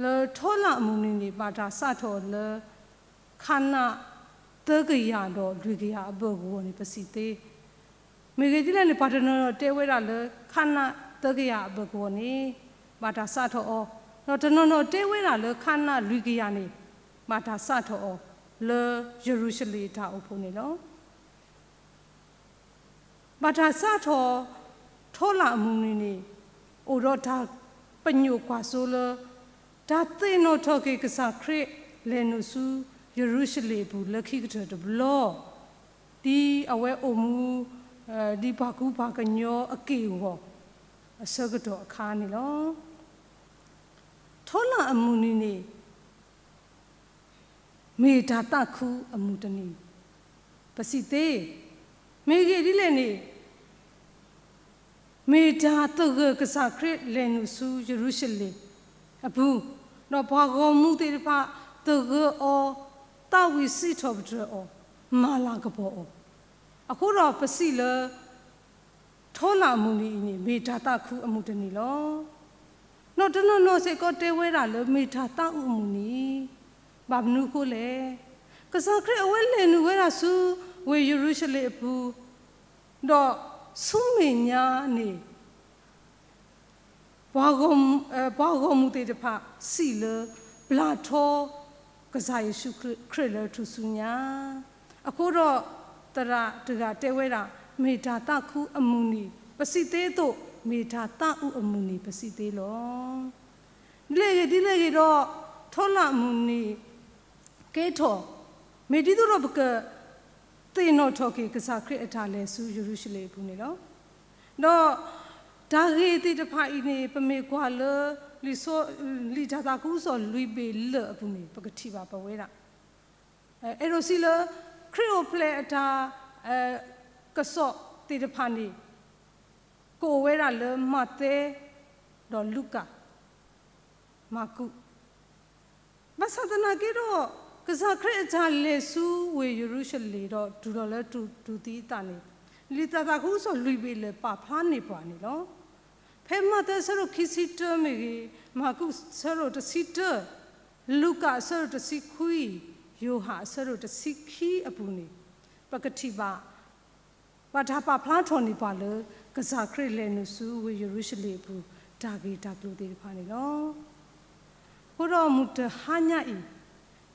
လၢထီလၣ်အမုၢ်နံၤန့ၣ် ဘၣ်တၢ်စးထီၣ်လၢ ခးနးသၢကယၤဒီးလွံၢ်ကယၤအဘၢၣ်ကဝီၤန့ၣ် ပစံးသ့. မ့ၢ်ဂ့ၢ်ဒ်လဲၣ်န့ၣ် ပှၤတနီၤနီၤတဲဝဲဒၣ်လၢ ခးနးသၢကယၤအဘၢၣ်ကဝီၤန့ၣ် ဘၣ်တၢ်စးထီၣ်အီၤ, ဒီးတနီၤနီၤတဲဝဲဒၣ်လၢ ခးနးလွံၢ်ကယၤန့ၣ် ဘၣ်တၢ်စးထီၣ်အီၤ လၢယရူၤၡလ့ၣ်အတၢ်အိၣ်ဖှိၣ်န့ၣ်လီၤ. ဘၣ်တၢ်စးထီၣ် ထီလၣ်အမုၢ်နံၤန့ၣ် အိၣ်ဒီးတၢ်ပညိၣ်ကွၢ်စိလၢ တၢ်သ့ၣ်နီၣ်ထီၣ်က့ၤကစၢ်ခရံာ်လဲၤနုာ်ဆူယရူၤၡလ့ၣ်အပူၤလၢခံကတၢၢ်တဘျီ, ဒ်အဝဲအိၣ်မူ ဒ်ပှၤကူပှၤကညီအက့ၢ်အဂီၤအဆၢကတီၢ်အခါန့ၣ်လီၤ. ထီလၣ်အမုၢ်နံၤန့ၣ် မ့ၢ်တၢ်သးခုအမုၢ်တနံၤ ပစံးသ့. မ့ၢ်ဂ့ၢ်ဒ်လဲၣ်န့ၣ် မ့ၢ်တၢ်သဂၢၢ်ကစၢ်ခရံာ်လဲၤနုာ်ဆူယရူၤၡလ့ၣ်အပူၤ, ဒီးပှၤဂီၢ်မုၢ်သ့ၣ်တဖၣ်သဂၢၢ်အီၤ, သးဝံၣ်စံးထီၣ်ပတြၢၤအီၤ, မၤလၤကပီၤအီၤ, အဃိဒီးပစံးလၢ ထီလၣ်အမုၢ်နံၤအံၤန့ၣ် မ့ၢ်တၢ်သးခုအမုၢ်တနံၤလီၤ. ဒီးတနီၤနီၤစ့ၢ်ကီးတဲဝဲဒၣ်လၢ မ့ၢ်တၢ်သးအုးအမုၢ်နံၤ, ဘၣ်မနုၤအဃိလဲၣ်. ကစၢ်ခရံာ်အဝဲလဲၤနုာ်ဝဲဒၣ်ဆူဝ့ၢ်ယရူၤၡလ့ၣ်အပူၤ, ဒီးဆူမဲာ်ညါန့ၣ် ပှၤဂီၢ်မုၢ်သ့ၣ်တဖၣ်စံးလၢ ပျၢ်ထီကစၢ်ယ့ၣ်ၡူးခရံာ်လၢထူၣ်စုညါ, အဃိဒီးသရၣ်တဂၤတဲဝဲဒၣ် မ့ၢ်တၢ်သးခုအမုၢ်နံၤ ပစံးသ့အသိး မ့ၢ်တၢ်သးအုးအမုၢ်နံၤ ပစံးသ့လီၤ. ဒ်လဲၣ်ဂ့ၤဒ်လဲၣ်ဂ့ၤဒီး ထီလၣ်အမုၢ်နံၤ ကဲထီၣ် မ့ၢ်ဒ်သိးဒီးပက သ့ၣ်နီၣ်ထီၣ်က့ၤကစၢ်ခရံာ်အတၢ်လဲၤဆူယရူၤၡလ့ၣ်အပူၤန့ၣ်လီၤ. ဒီးတၢ်ဂ့ၢ်သ့ၣ်တဖၣ်အံၤန့ၣ် ပမ့ၢ်ကွၢ်လၢ လံာ်စီဆှံလံာ်တၢ်သးခုကစီၣ်လွံၢ်ဘ့ၣ်လၢာ်အပူၤန့ၣ် ပကထံၣ်ဘၣ်ပဝဲဒၣ် အဲၣ်ဒိးစံးလၢ ခရံာ်အိၣ်ဖျဲၣ်အတၢ် ကစီၣ်သ့ၣ်တဖၣ်န့ၣ် ကအိၣ်ဝဲဒၣ်လၢမးသဲ ဒီးလူၤကၣ် မၢ်ကူး ဘၣ်ဆၣ်သနာ်က့ဒီး ကစၢ်ခရံာ်အတၢ်လဲၤဆူဝ့ၢ်ယရူၤၡလ့ၣ်ဒီးတုၤလီၤလၢတူၢ်သံအသးန့ၣ် လံာ်တၢ်သးခုကစီၣ်လွံၢ်ဘ့ၣ်လၢာ်ပာ်ဖျါန့ၢ်ပှၤန့ၣ်လီၤ. ဖဲမးသဲဆၢဒိၣ်ခံဆံတၢမ့ၢ်ဂ့ၤ, မၢ်ကူးဆၢဒိၣ်တဆံတၢ, လူၤကၣ်အဆၢဒိၣ်တဆံခွံ, ယိၤဟၣ်အဆၢဒိၣ်တဆံခံအပူၤန့ၣ် ပကထံၣ်ဘၣ် ဘၣ်တၢ်ပာ်ဖျါထီၣ်န့ၢ်ပှၤလၢ ကစၢ်ခရံာ်လဲၤနုာ်ဆူဝ့ၢ်ယရူၤၡလ့ၣ်အပူၤ တၢ်ဂ့ၢ်တၢ်ကျိၤသ့ၣ်တဖၣ်န့ၣ်လီၤ. အဃိဒီးမုၢ်တဟါညါအံၤ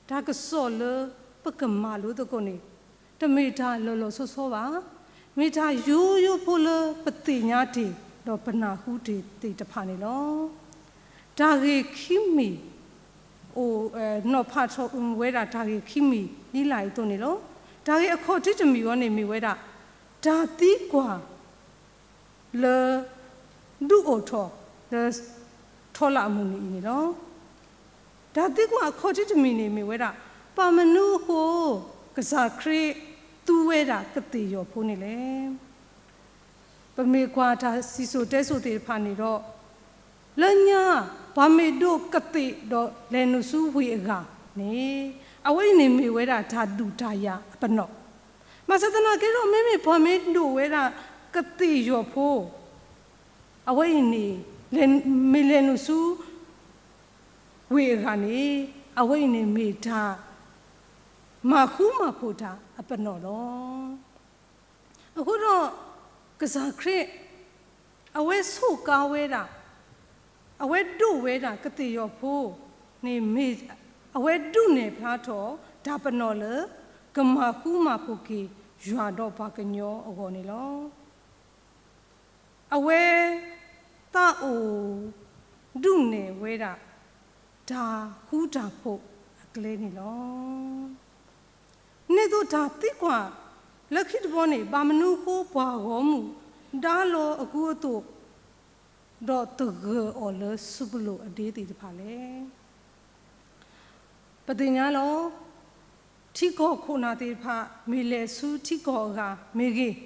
တၢ်ကစီၣ်လၢပကမၤလိသကိးန့ၣ် တမ့ၢ်တၢ်လီၤလီၤဆီဆီဘၣ်. မ့ၢ်တၢ်ယိယိဖိလၢပသ့ၣ်ညါတ့ၢ် ဒီးပနၢ်ဟူတ့ၢ်သ့ၣ်တဖၣ်န့ၣ်လီၤ. တၢ်ဂ့ၢ်ခံမံၤ အိၣ် နီၤဖးထီၣ်ဝဲဒၣ်တၢ်ဂ့ၢ်ခံမံၤဒ်လာ်အံၤအသိးန့ၣ်လီၤ. တၢ်ဂ့ၢ်အခီၣ်ထံးတမံၤအံၤန့ၣ်မ့ၢ်ဝဲဒၣ် တၢ်သံကွၢ် လၢ ဒုးအိၣ်ထီၣ်လၢ ထီလၣ်အမုၢ်နံၤအံၤန့ၣ်လီၤ. တၢ်သံကွၢ်အခီၣ်ထံးတမံၤန့ၣ်မ့ၢ်ဝဲဒၣ် ဘၣ်မနုၤအဃိ ကစၢ်ခရံာ် သူဝဲဒၣ်ကသ့ၣ်ယီၤဖိန့ၣ်လဲၣ်. ပမ့ၢ်ကွၢ်တၢ်စံၣ်စိၤတဲစိၤသ့ၣ်တဖၣ်န့ၣ်ဒီး, လၢညါ ပှၤမ့ၢ်ဒိးကသ့ၣ်ဒီးလဲၤနုာ်ဆူဝ့ၢ်အဂၤန့ၣ်, အဝဲအံၤန့ၣ်မ့ၢ်ဝဲဒၣ်တၢ်ဒုၣ်တၢ်ယၤအပနီၣ်, ဘၣ်ဆၣ်သနာ်က့ဒီး မ့မ့ၢ်ပှၤမ့ၢ်ဒိးဝဲဒၣ်ကသ့ၣ်ယီၤဖိ အဝဲအံၤန့ၣ် မ့ၢ်လဲၤနုာ်ဆူ ဝ့ၢ်အဂၤန့ၣ်, အဝဲအံၤန့ၣ်မ့ၢ်တၢ် မၤဃူမၤဖိးတၢ်အပနီၣ်လီၤ. အဃိဒီး ကစၢ်ခရံာ် အဝဲဆိးကါဝဲဒၣ်, အဝဲဒိးဝဲဒၣ်ကသ့ၣ်ယီၤဖိန့ၣ်မ့ၢ်, အဝဲဒုးနဲၣ်ဖျါထီၣ်တၢ်ပနီၣ်လၢ ကမၤဃူမၤဖိးက့ၤယွၤဒီးပှၤကညီအဂီၢ်န့ၣ်လီၤ. အဝဲသးအိၣ်ဒုးနဲၣ်ဝဲဒၣ် တၢ်ဃူတၢ်ဖိးအကျဲန့ၣ်လီၤ. န့ၣ်သိးတၢ်သံကွၢ်လၢခံတဘီန့ၣ်, ဘၣ်မနုၤအဃိပှၤဂီၢ်မုၢ်ဒါလီၤအကူအသိး ဒီးသဂၢၢ်အီၤလၢစူးပလိာ်အဒ့သ့ၣ်တဖၣ်လဲၣ်. ပသ့ၣ်ညါလီၤ. ထံကီၢ်ခိၣ်နၢ်သ့ၣ်တဖၣ် မ့ၢ်လဲၤဆူထံကီၢ်အဂၤမ့ၢ်ဂ့ၤ,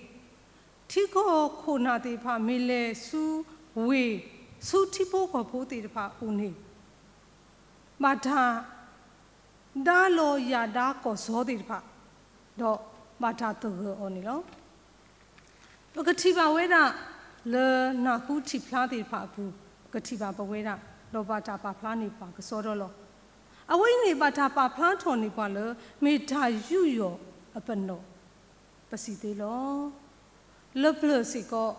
ထံကီၢ်ခိၣ်နၢ်သ့ၣ်တဖၣ်မ့ၢ်လဲၤဆူဝ့ၢ်, ဆူထံဖိကီၢ်ဖိသ့ၣ်တဖၣ်အအိၣ်န့ၣ်, ဘၣ်တၢ်ဒါလီၤယၣ်ဒါကီၢ်စီသ့ၣ်တဖၣ်, ဒီးဘၣ်တၢ်သဂၢၢ်အီၤန့ၣ်လီၤ. ပကထံၣ်ဘၣ်ဝဲဒၣ်လၢနၢ်ဟူထံၣ်ဖျါသ့ၣ်တဖၣ်အပူၤ, ပကထံၣ်ဘၣ်ပဝဲဒၣ်, ဒီးဘၣ်တၢ်ပာ်ဖျါန့ၢ်ပှၤကစီဒီလီၤ. အဝဲအံၤန့ၣ် ဘၣ်တၢ်ပာ်ဖျါထီၣ်န့ၢ်ပှၤလၢ မ့ၢ်တၢ်ယူးယီၣ်အပနီၣ်, ပစံးသ့လီၤ. လၢပျၢၤစ့ၢ်ကီး,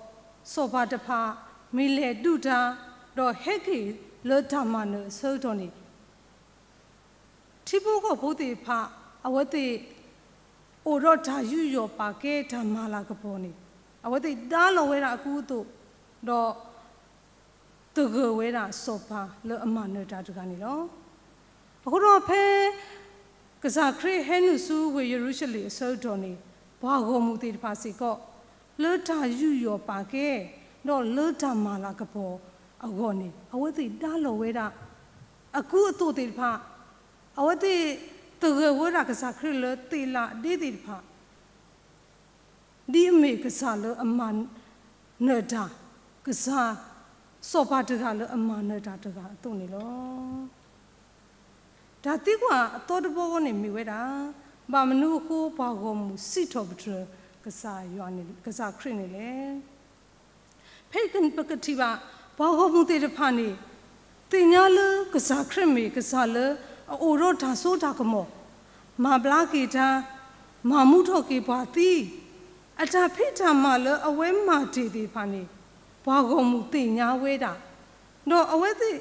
စီၤပၤတဖၣ် မ့ၢ်လဲၤဒုးတၢ်, ဒီးဟဲက့ၤလၢတၢ်မၤနၢၤအဆၢကတီၢ်န့ၣ် ထံဖိကီၢ်ဖိသ့ၣ်တဖၣ် အဝဲသ့ၣ် အိၣ်ဒီးတၢ်ယူးယီၣ်ပာ်ကဲတၢ်မၤလၤကပီၤန့ၣ်, အဝဲသ့ၣ်ဒါလီၤဝဲဒၣ်အကူအသိး, ဒီးသဂၢၢ်ဝဲဒၣ်စီၤပၤလၢအမၤနၢၤတၢ်တဂၤန့ၣ်လီၤ. အဃိဒီးဖဲ ကစၢ်ခရံာ်ဟဲနုာ်ဆူဝ့ၢ်ယရူၤၡလ့ၣ်အဆၢကတီၢ်န့ၣ်, ပှၤဂီၢ်မုၢ်သ့ၣ်တဖၣ်စ့ၢ်ကီး လၢတၢ်ယူးယီၣ်ပာ်ကဲ, ဒီးလၢတၢ်မၤလၤကပီၤအဂီၢ်န့ၣ်, အဝဲသ့ၣ်ဒါလီၤဝဲဒၣ် အကူအသိးသ့ၣ်တဖၣ်, အဝဲသ့ၣ်သဂၢၢ်ဝဲဒၣ်ကစၢ်ခရံာ်လၢသ့ၣ်လၣ်ဒ့သ့ၣ်တဖၣ်, ဒ်အမ့ၢ်ကစၢ်လၢအမၤနၢၤတၢ်, ကစၢ်, စီၤပၤတဂၤလၢအမၤနၢၤတၢ်တဂၤအသိးန့ၣ်လီၤ. တၢ်သံကွၢ်အသီတဘီဃီန့ၣ်မ့ၢ်ဝဲဒၣ်, ဘၣ်မနုၤအဃိပှၤဂီၢ်မုၢ်စံးထီၣ်ပတြၢၤကစၢ်ယွၤန့ၣ်, ကစၢ်ခရံာ်န့ၣ်လဲၣ်. ဖဲပကထံၣ်ဘၣ် ပှၤဂီၢ်မုၢ်သ့ၣ်တဖၣ်န့ၣ် သ့ၣ်ညါလၢကစၢ်ခရံာ်မ့ၢ်ကစၢ်လၢအအိၣ်ဒီးတၢ်စိတၢ်ကမီၤ, မၤဘျါက့ၤတၢ်, မၤမူထီၣ်က့ၤပှၤသံ, အတၢ်ဖံးတၢ်မၤလၢအဝဲမၤတ့ၢ်သ့ၣ်တဖၣ်န့ၣ် ပှၤဂီၢ်မုၢ်သ့ၣ်ညါဝဲဒၣ်, ဒီးအဝဲသ့ၣ်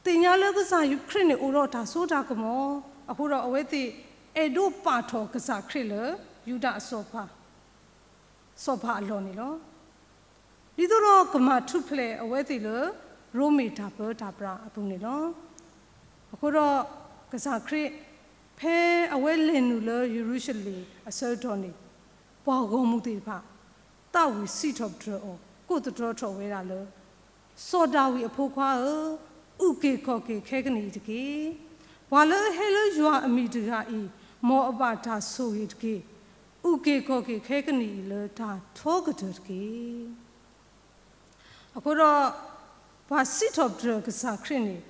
သ့ၣ်ညါလၢကစၢ်ခရံာ်န့ၣ်အိၣ်ဒီးတၢ်စိတၢ်ကမီၤ, အဃိဒီးအဝဲသ့ၣ်အဲၣ်ဒိးပာ်ထီၣ်ကစၢ်ခရံာ်လၢ ယူဒၤအစီၤပၤ စီၤပၤအလီၢ်န့ၣ်လီၤ. ဒ်သိးဒီးကမၤထူၣ်ဖျဲးအဝဲသ့ၣ်လၢ ရိမ့ၤတၢ်ပၢတၢ်ပြးအပူၤန့ၣ်လီၤ. အဃိဒီးကစၢ်ခရံာ် ဖဲအဝဲလဲၤနုာ်လၢယရူၤၡလ့ၣ်အဆၢကတီၢ်န့ၣ်, ပှၤဂီၢ်မုၢ်သ့ၣ်တဖၣ် သးဝံၣ်စံးထီၣ်ပတြၢၤအီၤ ကိးသတြီထီၣ်ဝဲဒၣ်လၢ စီၤဒၤဝံးအဖိခွါဧၢ, အုၣ်က့ၤခီၣ်က့ၤခဲကနံၣ်အံၤတက့ၢ်. ပှၤလၢအဟဲလၢယွၤအမံၤတဂၤအံၤ, မ်အဘၣ်တၢ်ဆိၣ်ဂ့ၤတက့ၢ်. အုၣ်က့ၤခီၣ်က့ၤခဲကနံၣ်အံၤလၢတၢ်ထီကတၢၢ်တက့ၢ်. အဃိဒီး ပှၤစံးထီၣ်ပတြၢၤကစၢ်ခရံာ်န့ၣ်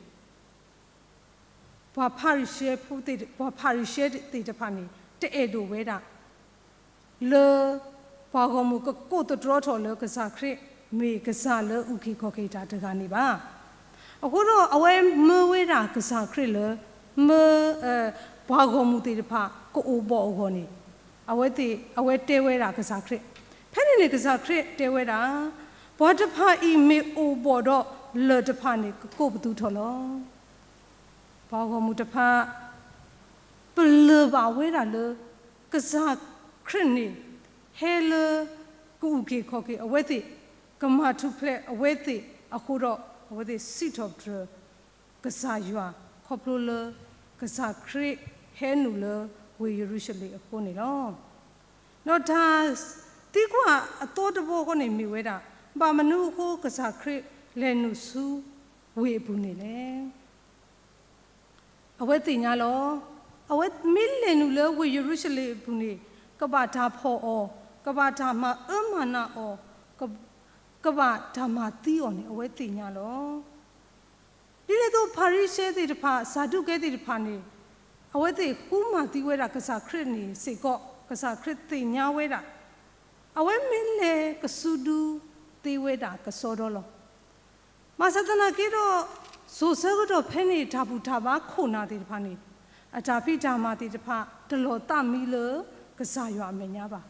ပှၤဖၤရံၤၡဲသ့ၣ်တဖၣ်န့ၣ် တအဲၣ်ဒိးဝဲဒၣ် လၢ ပှၤဂီၢ်မုၢ်ကကိးသတြီထီၣ်လၢကစၢ်ခရံာ် မ့ၢ်ကစၢ်လၢအုၣ်က့ၤခီၣ်က့ၤတၢ်တဂၤန့ၣ်ဘၣ်. အဃိဒီးအဝဲမၢဝဲဒၣ်ကစၢ်ခရံာ်လၢ မၢ ပှၤဂီၢ်မုၢ်သ့ၣ်တဖၣ်ကအိၣ်ဘှီၣ်အဂီၢ်န့ၣ်, အဝဲသ့ၣ် အဝဲတဲဝဲဒၣ်ကစၢ်ခရံာ်, ဖဲန့ၣ်န့ၣ်ကစၢ်ခရံာ်တဲဝဲဒၣ်, ပှၤတဖၣ်အံၤမ့ၢ်အိၣ်ဘှီၣ်ဒီးလၢၢ်တဖၣ်န့ၣ် ကကိးပသူထီၣ်လီၤ. ပှၤဂီၢ်မုၢ်တဖၣ် ပလၢၢ်ဘၣ်ဝဲဒၣ်လၢ ကစၢ်ခရံာ်န့ၣ် ဟဲလၢ ကအုၣ်က့ၤခီၣ်က့ၤအဝဲသ့ၣ်, ကမၤထူၣ်ဖျဲးအဝဲသ့ၣ်အဃိဒီး အဝဲသ့ၣ်စံးထီၣ်ပတြၢၤ ကစၢ်ယွၤ ခီဖျိလၢ ကစၢ်ခရံာ်ဟဲနုာ်လၢဝ့ၢ်ယရူၤၡလ့ၣ်အဃိန့ၣ်လီၤ. ဒီးတၢ်သံကွၢ်အသီတဘီဃီန့ၣ်မ့ၢ်ဝဲဒၣ်, ဘၣ်မနုၤအဃိကစၢ်ခရံာ်လဲၤနုာ်ဆူဝ့ၢ်အပူၤန့ၣ်လဲၣ်. အဝဲသ့ၣ်ညါလီၤ. အဝဲမ့ၢ်လဲၤနုာ်လၢဝ့ၢ်ယရူၤၡလ့ၣ်အပူၤန့ၣ် ကဘၣ်တၢ်ဖီၣ်အီၤ, ကဘၣ်တၢ်မၤအၢမၤနးအီၤ, ကဘၣ်တၢ်မၤသံအီၤန့ၣ် အဝဲသ့ၣ်ညါလီၤ. ဒ်န့ၣ်အသိး ဖၤရံၤၡဲသ့ၣ်တဖၣ်, စၤဒူးကဲသ့ၣ်တဖၣ်န့ၣ် အဝဲသ့ၣ်ဃုမၤသံဝဲဒၣ်ကစၢ်ခရံာ်န့ၣ်စ့ၢ်ကီး ကစၢ်ခရံာ်သ့ၣ်ညါဝဲဒၣ်, အဝဲမ့ၢ်လဲၤကစူဒုသ့ဝဲဒၣ်ကစီဒီလီၤ. ဘၣ်ဆၣ်သနာ်က့ဒီး စိၤဆၢကတီၢ်ဖဲန့ၣ် တၢ်ဘူၣ်တၢ်ဘါခိၣ်နၢ်သ့ၣ်တဖၣ်န့ၣ် အတၢ်ဖံးတၢ်မၤသ့ၣ်တဖၣ် တလီၤသးမံလၢကစၢ်ယွၤအမဲာ်ညါဘၣ်.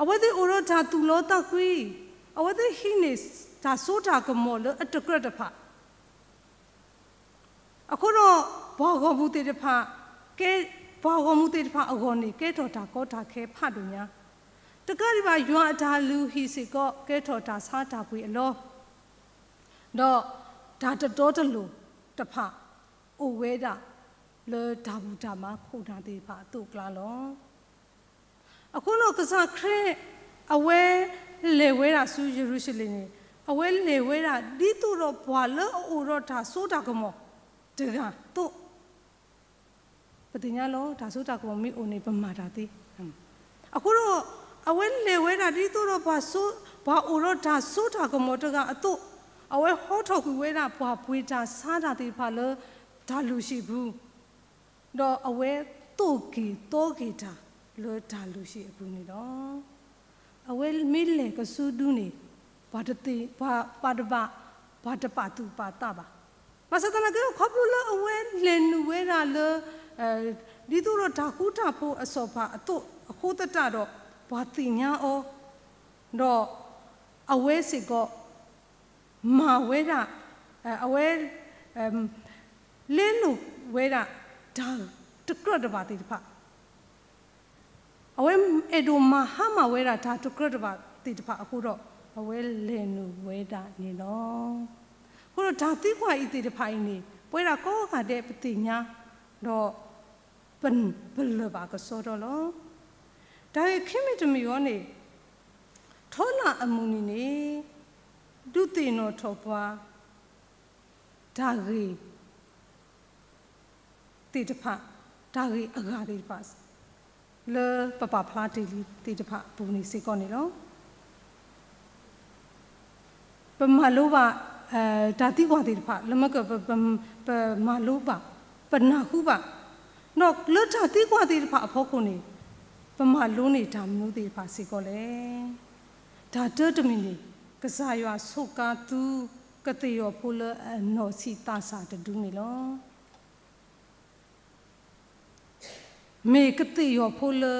အဝဲသ့ၣ်အိၣ်ဒီးတၢ်သူၣ်လီသးကွံ, အဝဲသ့ၣ်ဟံးန့ၢ်တၢ်စိတၢ်ကမီၤလၢအတကြၢးတဖၣ် အဃိဒီး ပှၤဂီၢ်မုၢ်သ့ၣ်တဖၣ်, ကဲ, ပှၤဂီၢ်မုၢ်သ့ၣ်တဖၣ်အဂီၢ်န့ၣ် ကဲထီၣ်တၢ်ကီတၢ်ခဲဖးဒိၣ်ညါ, တကးဒံးဘၣ် ယွၤအတၢ်လုၢ်ဟံၣ်စ့ၢ်ကီး ကဲထီၣ်တၢ်ဆါတၢ်ပှ့ၤအလီၢ်, ဒီးတၢ်တတီတလိၤတဖၣ် အိၣ်ဝဲဒၣ်လၢတၢ်ဘူၣ်တၢ်ဘါခိၣ်နၢ်သ့ၣ်တဖၣ်အသိးအကျါလီၤ. အဃိဒီးကစၢ်ခရံာ် အဝဲလဲၤဝဲဒၣ်ဆူယရူၤၡလ့ၣ်န့ၣ် အဝဲလဲၤဝဲဒၣ်ဒ်သိးဒီးပှၤလၢအအိၣ်ဒီးတၢ်စိတၢ်ကမီၤ တဂၤအသိး, ပသ့ၣ်ညါလီၤ တၢ်စိတၢ်ကမီၤမ့ၢ်အိၣ်န့ၣ် ပမၤတၢ်သ့. အဃိဒီး အဝဲလဲၤဝဲဒၣ်ဒ်သိးဒီးပှၤစိ, ပှၤအိၣ်ဒီးတၢ်စိတၢ်ကမီၤတဂၤအသိး, အဝဲဟီထီၣ်ကွံာ်ဝဲဒၣ်ပှၤပှ့ၤတၢ်ဆါတၢ်သ့ၣ်တဖၣ်လၢတၢ်လုၢ်ဟံၣ်ပူၤ ဒီးအဝဲသိၣ်က့ၤသီက့ၤတၢ်လၢတၢ်လုၢ်ဟံၣ်အပူၤန့ၣ်လီၤ. အဝဲမ့ၢ်လဲၤကစူဒုန့ၣ် ပှၤတသ့ၣ်, ပှၤ, ပှၤတဘၣ်, ပှၤတပာ်သူၣ်ပာ်သးဘၣ်. ဘၣ်ဆၣ်သနာ်က့ ခီဖျိလၢအဝဲလဲၤနုာ်ဝဲဒၣ်လၢ ဒ်သိးဒီးတၢ်ဃူတၢ်ဖိးအစီၤပၤအသိးအဃိသတးဒီး ပှၤသ့ၣ်ညါအီၤ, ဒီးအဝဲစ့ၢ်ကီး မၤဝဲဒၣ်, အဝဲ လဲလိာ်ဝဲဒၣ်တၢ်တကြၢးတဘၣ်သ့ၣ်တဖၣ်, အဝဲအဲၣ်ဒိးမၤဟါမၢ်ဝဲဒၣ်တၢ်တကြၢးတဘၣ်သ့ၣ်တဖၣ်အဃိဒီး အဝဲလဲၤနုာ်ဝဲဒၣ်န့ၣ်လီၤ. အဃိဒီးတၢ်သံကွၢ်အံၤသ့ၣ်တဖၣ်အံၤန့ၣ် ပဝဲဒၣ်ကိးဂၤဒဲးပသ့ၣ်ညါ, ဒီးပ, ပလၢၢ်ဘၣ်ကစီဒီလီၤ. တၢ်ဂ့ၢ်ခံမံၤတမံၤအံၤန့ၣ် ထီလၣ်အမုၢ်နံၤန့ၣ် ဒုးသ့ၣ်နီၣ်ထီၣ်ပှၤ တၢ်ဂ့ၢ်သ့ၣ်တဖၣ်, တၢ်ဂ့ၢ်အဂၤသ့ၣ်တဖၣ် လၢပပာ်ဖျါတ့ၢ်လံသ့ၣ်တဖၣ်အပူၤန့ၣ်စ့ၢ်ကီးန့ၣ်လီၤ. ပမၤလိဘၣ် တၢ်သံကွၢ်သ့ၣ်တဖၣ် လၢမ့ၢ်က ပ, ပ, ပမၤလိဘၣ်, ပနၢ်ဟူဘၣ်, ဒီးလၢတၢ်သံကွၢ်သ့ၣ်တဖၣ်အဖီခိၣ်န့ၣ် ပမၤလိန့ၢ်တၢ်မနုၤသ့ၣ်တဖၣ်စ့ၢ်ကီးလဲၣ်. တၢ်တၢတမံၤန့ၣ် ကစၢ်ယွၤဆိးကါသုကသ့ၣ်ယီၤဖိလၢအနီၢ်ဆံးသးစၢ်တဒုန့ၣ်လီၤ. မ့ၢ်ကသ့ၣ်ယီၤဖိလၢ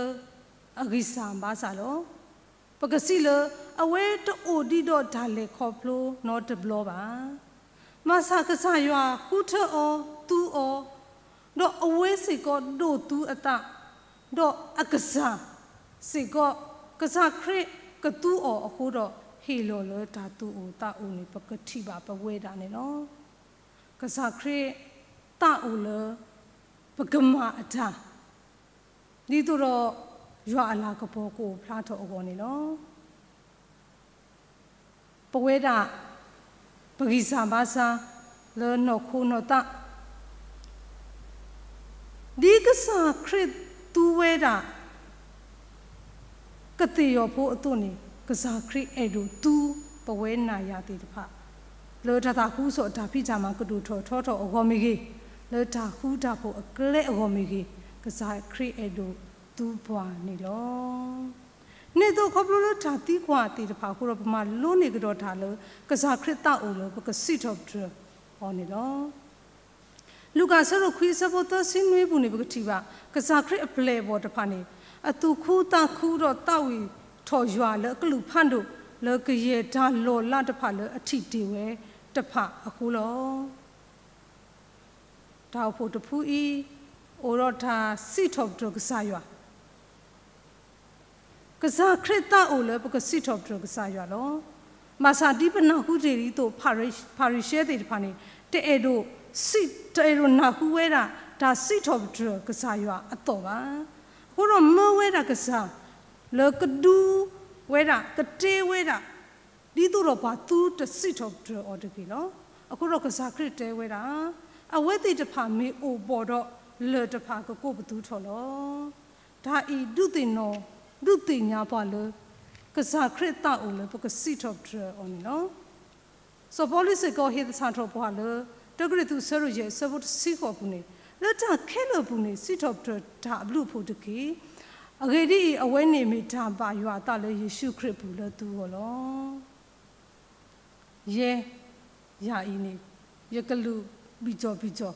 အဂံၢ်စၢ်ဘါစၢ်လီၤ. ပကစံးလၢ အဝဲတအိၣ်ဒံးဒီးတၢ်လဲၤခီဖျိနီတဘျီဘၣ်. ဘၣ်ဆၣ်ကစၢ်ယွၤဃုထၢအီၤ, သူအီၤ, ဒီးအဝဲစ့ၢ်ကီးဒိးသူအသး, ဒီးအကစၢ်စ့ၢ်ကီး ကစၢ်ခရံာ်ကသူအီၤအဃိဒီး ဟ့ၣ်လီၤလၢတၢ်သူၣ်အိၣ်သးအိၣ်န့ၣ် ပကထံၣ်ဘၣ်ပဝဲဒၣ်န့ၣ်လီၤ. ကစၢ်ခရံာ်သးအိၣ်လၢ ပကမၤအတၢ် ဒ်သိးဒီး ယွၤအလၤကပီၤကအိၣ်ဖျါထီၣ်အဂီၢ်န့ၣ်လီၤ. ပဝဲဒၣ် ပဂံၢ်စၢ်ဘါစၢ်လၢနီၢ်ခိနီၢ်သး ဒ်ကစၢ်ခရံာ်သူဝဲဒၣ် ကသ့ၣ်ယီၤဖိအသိးန့ၣ် ကစၢ်ခရံာ်အဲၣ်ဒိးသူပဝဲနၤယၤသ့ၣ်တဖၣ် လၢတၢ်သးခုကစီၣ်တၢ်ဖံးတၢ်မၤကဒိၣ်ထီၣ်ထီထီၣ်အဂီၢ်မ့ၢ်ဂ့ၤ, လၢတၢ်ဃူတၢ်ဖိးအကျဲအဂီၢ်မ့ၢ်ဂ့ၤ, ကစၢ်ခရံာ်အဲၣ်ဒိးသူပှၤန့ၣ်လီၤ. န့ၣ်အသိးခီဖျိလၢတၢ်သံကွၢ်သ့ၣ်တဖၣ်အဃိဒီး ပမၤလိန့ၢ်ကဒီးတၢ်လၢ ကစၢ်ခရံာ်သးအိၣ်လၢပကစံးထီၣ်ပတြၢၤအီၤန့ၣ်လီၤ. လူၤကၣ်အဆၢဒိၣ်ခွံအဆၢဖိသၢဆံနွံပူၤန့ၣ် ပကထံၣ်ဘၣ် ကစၢ်ခရံာ်အပျဲၢ်အဘီၣ်တဖၣ်န့ၣ် အသူၣ်ခုသးခုဒီးသးဝံၣ်ထီၣ်ယွၤလၢအကလုၢ်ဖးဒိၣ် လၢကယဲၢ်တၢ်လီၤလးတဖၣ်လၢအထံၣ်တ့ၢ်ဝဲတဖၣ်အဃိလီၤ. တၢ်အိၣ်ဖှိၣ်တဖုအံၤ အိၣ်ဒီးတၢ်စံးထီၣ်ပတြၢၤကစၢ်ယွၤ ကစၢ်ခရံာ်သးအိၣ်လၢပကစံးထီၣ်ပတြၢၤကစၢ်ယွၤလီၤ. ဘၣ်ဆၣ်ဒ်ပနၢ်ဟူတ့ၢ်ဒ်သိး ဖၤရံၤၡဲသ့ၣ်တဖၣ်န့ၣ် တအဲၣ်ဒိးစံး, တအဲၣ်ဒိးနၢ်ဟူဝဲဒၣ် တၢ်စံးထီၣ်ပတြၢၤကစၢ်ယွၤအသီၣ်ဘၣ်. အဃိဒီးမၢဝဲဒၣ်ကစၢ် လၢကဒုးဝဲဒၣ် ကတဲဝဲဒၣ် ဒ်သိးဒီးပှၤသုတစံးထီၣ်ပတြၢၤအီၤတဂ့ၤလီၤ. အဃိဒီးကစၢ်ခရံာ်တဲဝဲဒၣ် အဝဲသ့ၣ်တဖၣ်မ့ၢ်အိၣ်ဘီၣ်ဒီး လၢၢ်တဖၣ်ကကိးပသူထီၣ်လီၤ. တၢ်အံၤဒုးသ့ၣ်နီၣ် ဒုးသ့ၣ်ညါပှၤလၢ ကစၢ်ခရံာ်သးအိၣ်လၢပကစံးထီၣ်ပတြၢၤအီၤန့ၣ်လီၤ. စီၤပီလူးစ့ၢ်ကီးဟ့ၣ်သဆၣ်ထီၣ်ပှၤလၢ တၢကရံၣ်သူးအဆၢဒိၣ်ယဲၢ်အဆၢဖိတဆံဃိးအပူၤန့ၣ်, လၢတၢ်ခဲလၢာ်အပူၤန့ၣ် စံးထီၣ်ပတြၢၤတၢ်အဘျုးအဖှိၣ်တက့ၢ်. အဂ့ၢ်ဒ်အံၤ, အဝဲန့ၣ်မ့ၢ်တၢ်ဘၣ်ယွၤအသးလၢယ့ၣ်ၡူးခရံာ်အပူၤလၢသုဂီၢ်လီၤ. ယဲ, ယၤအံၤန့ၣ် ယကလူးဘံၣ်ကၠီၣ်ဘံၣ်ကၠီၣ်,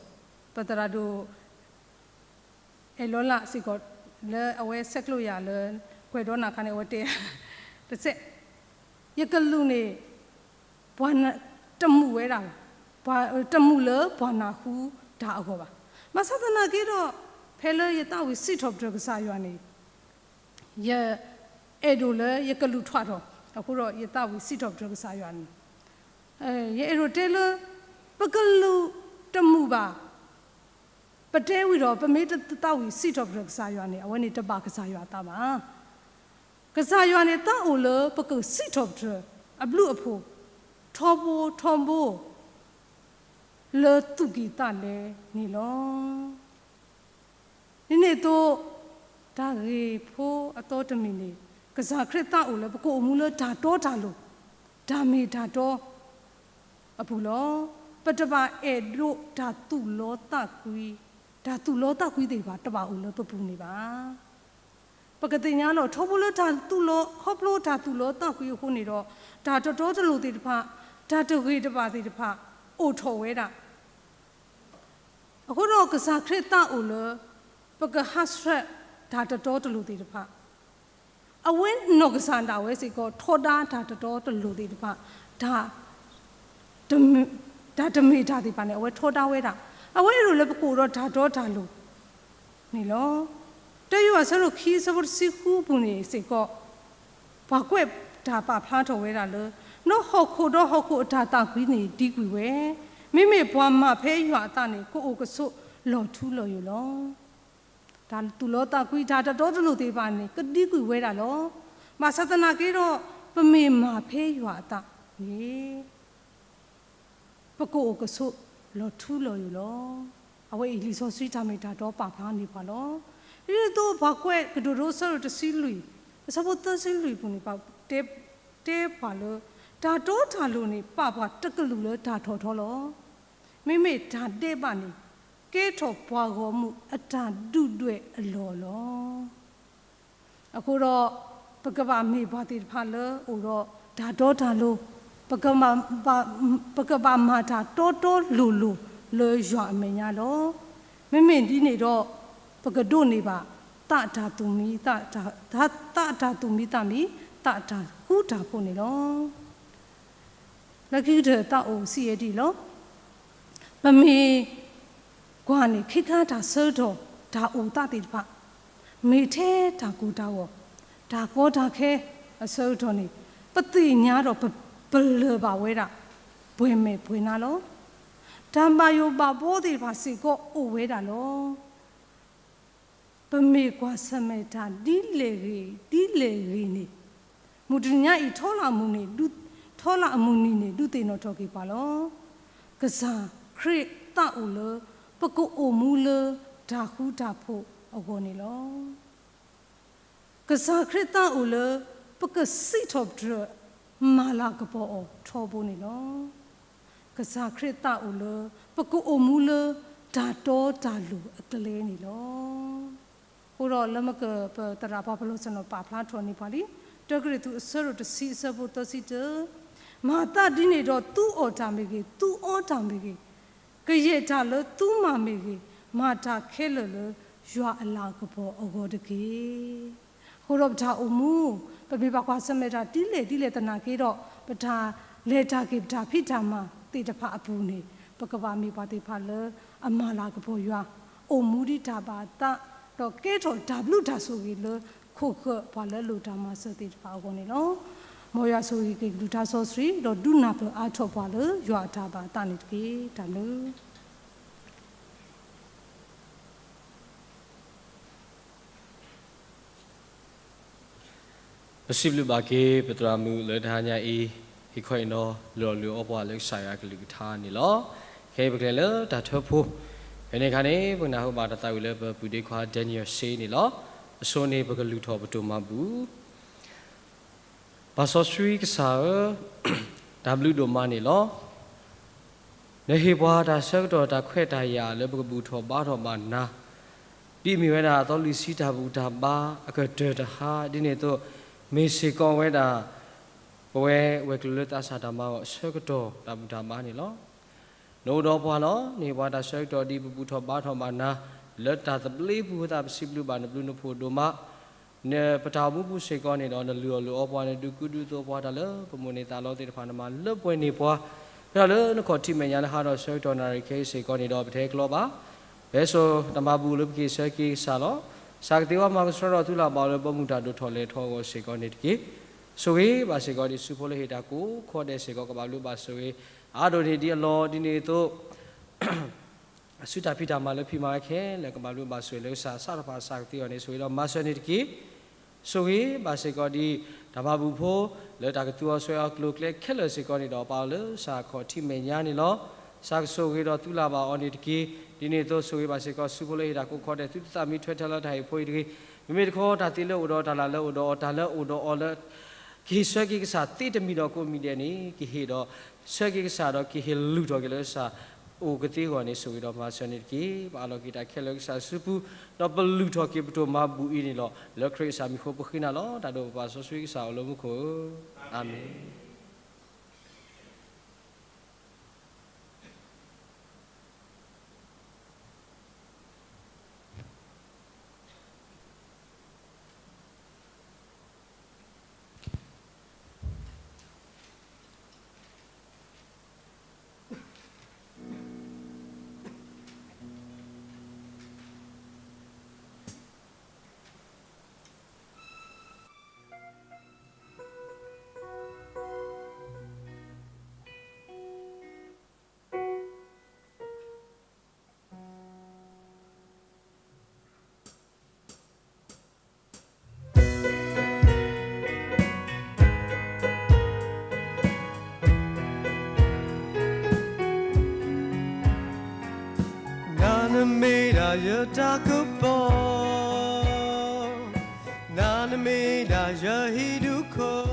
ပသရၣ်ဒိၣ် အဲၣ်လီၤလးစ့ၢ်ကီး လၢအဝဲဆဲးကျိးယၤလၢ ကွဲးဒီးနၤခါန့ၣ် အဝဲတဲ တစဲး, ယကလူးန့ၣ် ပှၤတမုာ်ဝဲဒၣ်, တမုာ်လၢပှၤနၢ်ဟူတၢ်အဂီၢ်ဘၣ်. ဘၣ်ဆၣ်သနာ်က့ဒီး ဖဲလၢယသးဝံၣ်စံးထီၣ်ပတြၢၤကစၢ်ယွၤန့ၣ် ယအဲၣ်ဒိးလၢယကလူးထွဲထီၣ်, အဃိဒီးယသးဝံၣ်စံးထီၣ်ပတြၢၤကစၢ်ယွၤန့ၣ်, ယအဲၣ်ဒိးတဲလၢ ပကလူးတမုာ်ဘၣ် ပတဲဝံၤဒီး ပမ့ၢ်တသးဝံၣ်စံးထီၣ်ပတြၢၤကစၢ်ယွၤန့ၣ် အဝဲန့ၣ်တဘၣ်ကစၢ်ယွၤအသးဘၣ်. ကစၢ်ယွၤန့ၣ်သးအိၣ်လၢပကစံးထီၣ်ပတြၢၤ အဘျုးအဖှိၣ် ထီဘိထီဘိ လၢသူၣ်ကံၢ်သးလဲန့ၣ်လီၤ. ဒ်န့ၣ်အသိး တၢ်ဂ့ၢ်ဖိအသီတမံၤန့ၣ် ကစၢ်ခရံာ်သးအိၣ်လၢပကအိၣ်မူလၢတၢ်တီတၢ်လိၤ, တၢ်မ့ၢ်တၢ်တီအပူၤလီၤ. ပတဘၣ်အဲၣ်ဒိးတၢ်သူၣ်လီသးကွံ, တၢ်သူၣ်လီသးကွံသ့ၣ်တဖၣ်တဘၣ်အိၣ်လၢပပူၤန့ၣ်ဘၣ်. ပကသ့ၣ်ညါလီၤ ထီဘိလၢတၢ်သူၣ်လီ ခီဖျိတၢ်သူၣ်လီသးကွံအဃိန့ၣ်ဒီး တၢ်တတီတလိၤသ့ၣ်တဖၣ်, တၢ်တဂ့ၤတဘၣ်သ့ၣ်တဖၣ် အိၣ်ထီၣ်ဝဲဒၣ် အဃိဒီးကစၢ်ခရံာ်သးအိၣ်လၢ ပကဟးဆှဲးတၢ်တတီတလိၤသ့ၣ်တဖၣ်, အဝဲနီၢ်ကစၢ်ဒၣ်ဝဲစ့ၢ်ကီး ထီဒါတၢ်တတီတလိၤသ့ၣ်တဖၣ်, တၢ် တၢ်တမ့ၢ်တၢ်သ့ၣ်တဖၣ်န့ၣ် အဝဲထီဒါဝဲဒၣ်, အဝဲအဲၣ်ဒိးလၢပကအိၣ်ဒီးတၢ်တီတၢ်လိၤန့ၣ်လီၤ. တၢယိၤဟၣ်အဆၢဒိၣ်ခံအဆၢဖိတဆံဃုအပူၤန့ၣ်စ့ၢ်ကီး ပှၤကွဲးတၢ်ပာ်ဖျါထီၣ်ဝဲဒၣ်လၢ ဒီးဟီၣ်ခိၣ်ဒီးဟီၣ်ခိၣ်အတၢ်သးကွံန့ၣ်ဒံကွံာ်ဝဲ, မ့မ့ၢ်ပှၤမၤဖဲယွၤအသးန့ၣ် ကအိၣ်ကဆိးလီၤထူလီၤယိာ်လီၤ. တၢ်သူၣ်လီသးကွံ တၢ်တတီတလိၤသ့ၣ်တဖၣ်န့ၣ် ကဒံကွံာ်ဝဲဒၣ်လီၤ. ဘၣ်ဆၣ်သနာ်က့ဒီး ပမ့ၢ်မၤဖဲယွၤအသးန့ၣ် ပကအိၣ်ကဆိးလီၤထူလီၤယိာ်လီၤ. အဝဲအံၤလံာ်စီဆှံတၢ်မ့ၢ်တၢ်တီပာ်ဖျါန့ၢ်ပှၤလီၤ. ဒ်သိးပှၤကွဲးကတိၤဒိအဆၢဒိၣ်တဆံလွံၢ် အဆၢဖိသၢဆံလွံၢ်အပူၤန့ၣ် တဲပှၤလၢ တၢ်တီတၢ်လိၤန့ၣ် ပာ်ပှၤတကလုာ်လၢတၢ်ထီၣ်ထီလီၤ. မ့မ့ၢ်တၢ်ဒဲးဘးန့ၣ် ကဲထီၣ်ပှၤဂီၢ်မုၢ်အတၢ်ဒုၣ်ဒွဲၣ်အလီၢ်လီၤ. အဃိဒီး ပကဘၣ်မ့ၢ်ပှၤသ့ၣ်တဖၣ်လၢအိၣ်ဒီးတၢ်တီတၢ်လိၤ, ပကဘၣ်မၤတၢ်တီတီလိၤလိၤလၢယွၤအမဲာ်ညါလီၤ. မ့မ့ၢ်ဒ်န့ၣ်ဒီး ပကဒိးန့ၢ်ဘၣ် သးတၢ်သူၣ်မံ, သးတၢ်သူၣ်မံသးမံ, သးတၢ်ဃူတၢ်ဖိးန့ၣ်လီၤ. လၢခံကတၢၢ်သးအိၣ်ဆံးယဲၢ်ဒံးလီၤ. ပမ့ၢ်ကွၢ်န့ၣ် ခ့ခါတၢ်ဆၢကတီၢ် တၢ်အိၣ်သးသ့ၣ်တဖၣ်, မ့ၢ်ထဲတၢ်ကိၢ်တၢ်ဂီၤ, တၢ်ကီတၢ်ခဲအဆၢကတီၢ်န့ၣ် ပသ့ၣ်ညါဒီးပလၢၢ်ဘၣ်ဝဲဒၣ် ပှဲၤမဲာ်ပှဲၤနါလီၤ. တၢ်ဘၣ်ယိၣ်ဘၣ်ဘှီသ့ၣ်တဖၣ်စ့ၢ်ကီးအိၣ်ဝဲဒၣ်လီၤ. ပမ့ၢ်ကွၢ်ဆၢၣ်မဲာ်တၢ်ဒ်လဲၣ်ဂ့ၤ ဒ်လဲၣ်ဂ့ၤန့ၣ်, မုၢ်တနံၤညါအံၤ ထီလၣ်အမုၢ်နံၤ, ထီလၣ်အမုၢ်နံၤန့ၣ် ဒုးသ့ၣ်နီၣ်ထီၣ်က့ၤပှၤလီၤ. ကစၢ်ခရံာ်သးအိၣ်လၢ ပကအိၣ်မူလၢတၢ်ဃူတၢ်ဖိးအဂီၢ်န့ၣ်လီၤ. ကစၢ်ခရံာ်သးအိၣ်လၢ ပကစံးထီၣ်ပတြၢၤ မၤလၤကပီၤအီၤထီဘိန့ၣ်လီၤ. ကစၢ်ခရံာ်သးအိၣ်လၢ ပကအိၣ်မူလၢတၢ်တီတၢ်လိၤအကျဲန့ၣ်လီၤ. အဃိဒီးလၢမကၢၢ်ပသရၣ်ပှၤပလီၢ်ဆၢၣ်နီၤပာ်ဖျါထီၣ်န့ၢ်ပှၤလံ, တၢကရံၣ်သူးအဆၢဒိၣ်တဆံအဆၢဖိသၢဆံတၢ, မၤသးဒ်န့ၣ်ဒီး သုအီၣ်တၢ်မ့ၢ်ဂ့ၤ, သုအီတၢ်မ့ၢ်ဂ့ၤ, ကယဲၢ်တၢ်လၢသုမၤမ့ၢ်ဂ့ၤ, မၤတၢ်ခဲလၢာ်လၢယွၤအလၤကပီၤအဂီၢ်တက့ၢ်. အဃိဒီးပတၢ်အိၣ်မူ ပမ့ၢ်ဘၣ်ကွၢ်ဆၢၣ်မဲာ်တၢ်ဒ်လဲၣ်ဒ်လဲၣ်သနာ်က့ဒီး ပတၢ်လဲၤတၢ်က့ၤပတၢ်ဖံးတၢ်မၤသ့ၣ်တဖၣ်အပူၤန့ၣ် ပကဘၣ်မ့ၢ်ပှၤသ့ၣ်တဖၣ်လၢအမၤလၤကပီၤယွၤ, အိၣ်မူဒ်တၢ်ဘၣ်အသး, ဒီးကဲထီၣ်တၢ်ဘျုးတၢ်ဆိၣ်ဂ့ၤလၢခိၣ်ဃၢၤပှၤလၢအလိၣ်တၢ်မၤစၢၤသ့ၣ်တဖၣ်အဂီၢ်န့ၣ်လီၤ. မ်ယွၤဆိၣ်ဂ့ၤက့ၤကလုၢ်ကထါစီဆှံ ဒီးဒုးနၢ်ပၢၢ်အါထီၣ်ပှၤလၢယွၤအတၢ်ဘၣ်အသးန့ၣ်တက့ၢ်. တၢ်ဘျုး ပစံးဘျုးဘၣ်က့ၤ ပသရၣ်မုၣ်လၢတဟါညါအံၤ ဟ့ၣ်ခီဟ့ၣ်နီၤ လီၤလုၢ်အီပှၤလၢကစၢ်ယွၤအကလုၢ်ကထါန့ၣ်လီၤ. ခဲအံၤပကလဲၤလၢတၢ်ထၢဖှိၣ်, ဖဲန့ၣ်အခါန့ၣ် ပကနၢ်ဟူဘၣ်တၢ်သးဝံၣ်လၢပပုၢ်ဒ့ခွါ Daniel စ့န့ၣ်လီၤ. အဆိန့ၣ် ပကလုၢ်ထီၣ်ပတိၢ်မၤဘူၣ်. ပၢ်စီဆှံကစၢ်ဧၢ, တၢ်ဘျုးဒိၣ်မးန့ၣ်လီၤ. နဟ့ၣ်ပှၤတၢ်ဆၢကတီၢ်တၢ်ခွဲးတၢ်ယာ်လၢပကဘူၣ်ထီၣ်ဘါထီၣ်ဘၣ်နၤ, ဒ်အမ့ၢ်ဝဲဒၣ်အသီလွံၢ်ဆံတၢ်ဘူၣ်တၢ်ဘါအကတၢၢ်တဟါ, ဒ်န့ၣ်အသိး မ့ၢ်စ့ၢ်ကီးဝဲဒၣ် ပဝဲဝဲၤကျိၤလၢသးစၢ်တၢ်မၤအဆၢကတီၢ်တၢ်ဘူၣ်တၢ်ဘါန့ၣ်လီၤ. နအိၣ်ဒီးပှၤလီၤ. နဟ့ၣ်ပှၤတၢ်ဆၢကတီၢ်ဒ်ပဘူၣ်ထီၣ်ဘါထီၣ်ဘၣ်နၤ လၢတၢ်သဘျ့ပူၤအဃိ ပစံးဘျုးဘၣ်နဘျုးနဖှိၣ်ဒိၣ်မး. နပတၢ်အိၣ်မူပူၤစ့ၢ်ကီးန့ၣ်ဒီး နလုၢ်အီၣ်လုၢ်အီပှၤ, နဒုးကူဒုးသိးပှၤ, တၢ်လၢပမိၣ်န့ၢ်သးလီသ့ၣ်တဖၣ် နမၤလၢပှဲၤန့ၢ်ပှၤ, ဖဲလၢနခီၣ်ထံးမဲာ်ညါလၢဟါဒီးဆၢကတီၢ်နၣ်ရံၣ်ခဲအံၤစ့ၢ်ကီးန့ၣ်ဒီး ပတဟဲကျီဘၣ်. ပဟဲစိာ်တၢ်မၤဘူၣ်လၢပက့ၤဆၢက့ၤကစၢ်လီၤ. ကစၢ်ကသ့ဝဲမၤကဆှီထီၣ်သုလၢ်ဘၣ်လၢဘီမုၢ်တၢ်ဒိၣ်ထီၣ်လဲၤထီၣ်အဂီၢ်စ့ၢ်ကီးန့ၣ်တက့ၢ်. ဆိၣ်ဂ့ၤဘၣ်စ့ၢ်ကီးဒ်ဆူဖိလၢဟ့ၣ်တၢ်ကိးခီဒဲးစ့ၢ်ကီး ကဘၣ်ဘျုးဘၣ်ဆိၣ်ဂ့ၤ အါဒိၣ်န့ၢ်ဒံးအလီၢ်ဒ်န့ၣ်အသိး ဆူတၢ်ဖံးတၢ်မၤလၢဖံးမၤဝဲခဲလၢာ် ကဘၣ်ဘျုးဘၣ်ဆိၣ်ဂ့ၤလၢကစၢ် စးထီၣ်ဖးစးကသ့အီၤန့ၣ် ဆိၣ်ဂ့ၤဒီးမၤစၢၤန့ၣ်တက့ၢ်. ဆိၣ်ဂ့ၤဘၣ်စ့ၢ်ကီးဒ်တၢ်မၤဘူၣ်ဖိ လၢတၢ်ကသူအီၤစွဲအီၤကျိၤကျဲခဲလၢာ်စ့ၢ်ကီးန့ၣ်ဒီး ပာ်အီၤလၢကစၢ်ခီၣ်ထံးမဲာ်ညါန့ၣ်လီၤ. ကစၢ်ကဆိၣ်ဂ့ၤဒီးသူလၢ်ဘၣ်အီၤန့ၣ်တက့ၢ်. ဒ်န့ၣ်အသိးဆိၣ်ဂ့ၤဘၣ်စ့ၢ်ကီးဆူဖိလၢဟ့ၣ်တၢ်ကိးခီဒဲး သုတသးမံထွဲထဲလၢတၢ်ဟ့ၣ်ဖိအံၤတဂ့ၤ. မ့မ့ၢ်တခီတၢ်သ့လၢအိၣ်ဒီးတၢ်လၢ်လၢအိၣ်ဒီးအီၤ တၢ်လၢအိၣ်ဒီးအီၤလၢ ကဟ့ၣ်ဆၢက့ၤကစၢ်သ့တမံၤဒီးကိးမံၤဒဲးန့ၣ် ကဟ့ၣ်ဒီးဆၢက့ၤကစၢ်ဒီးကဟ့ၣ်လုၢ်ထီၣ်က့ၤလၢကစၢ်အိၣ်ကသ့အဂီၢ်န့ၣ် ဆိၣ်ဂ့ၤဒီးမၤစၢၤန့ၣ်တက့ၢ်. ပအးလီၤက့ၤတၢ်ခဲလၢာ်လၢကစၢ်စုပူၤ ဒီးပလုၢ်ထီၣ်က့ၤပတိၢ်မၤဘူၣ်အံၤန့ၣ်လီၤ. လၢခရံာ်ကစၢ်မံၤအဃိပဃ့နၤလီၤ. တၢ်ဒိၣ်ပပၢ်စီဆှံကစၢ်အိၣ်လၢမူခိၣ်ဧၢ, အၤမ့ၣ်.နၤနမ့ၢ်ဒၣ်ယတၢ်ကပီၤ, နၤနမ့ၢ်ဒၣ်ယဟံၣ်ဒူၣ်ခိၣ်,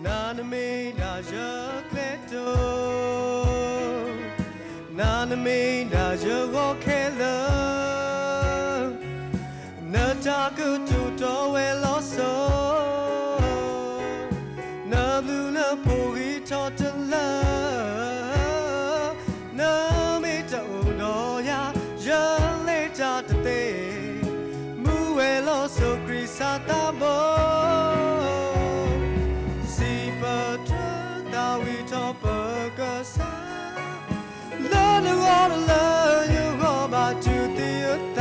နၤနမ့ၢ်ဒၣ်ယကျဲတိ, နၤနမ့ၢ်ဒၣ်ယဂီၢ်ခဲလၢာ်, နတၢ်ကတိၤတီဝဲလီၤစိၤ, နဘျုးနဖှိၣ်ဂံၢ်ထီၣ်တလၢ, နမ့ၢ်တအိၣ်ဒီးယၤ ယလဲၤတၢ်တသ့, မူဝဲလီၤစိၤခရံာ်စၢ်သးဘီ, စံးပတြၢၤသးဝံၣ်ထီၣ်ပကစၢ်, လၢနဂီၢ်တလၢယဂီၢ်ဘၣ်တူၢ်သံအသ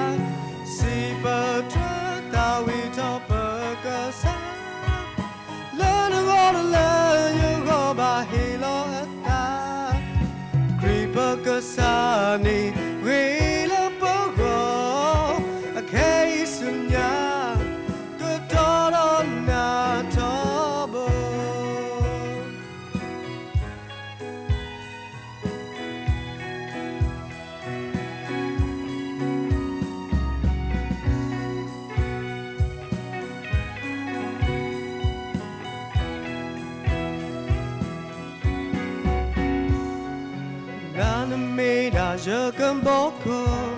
း, စံးပတြၢၤသးဝံၣ်ထီၣ်ပကစၢ်, လၢနဂီၢ်တလၢယဂီၢ်ဘၣ်ဟ့ၣ်လီၤအသး, ခရံာ်ပကစၢ်န့ၣ်ဂ့ၤလၢပဂီၢ်, အခဲအံၤဆူညါ ကတီၤဒီးနၤထီဘိ. နၤနမ့ၢ်ဒၣ်ယကဘီကီၢ်,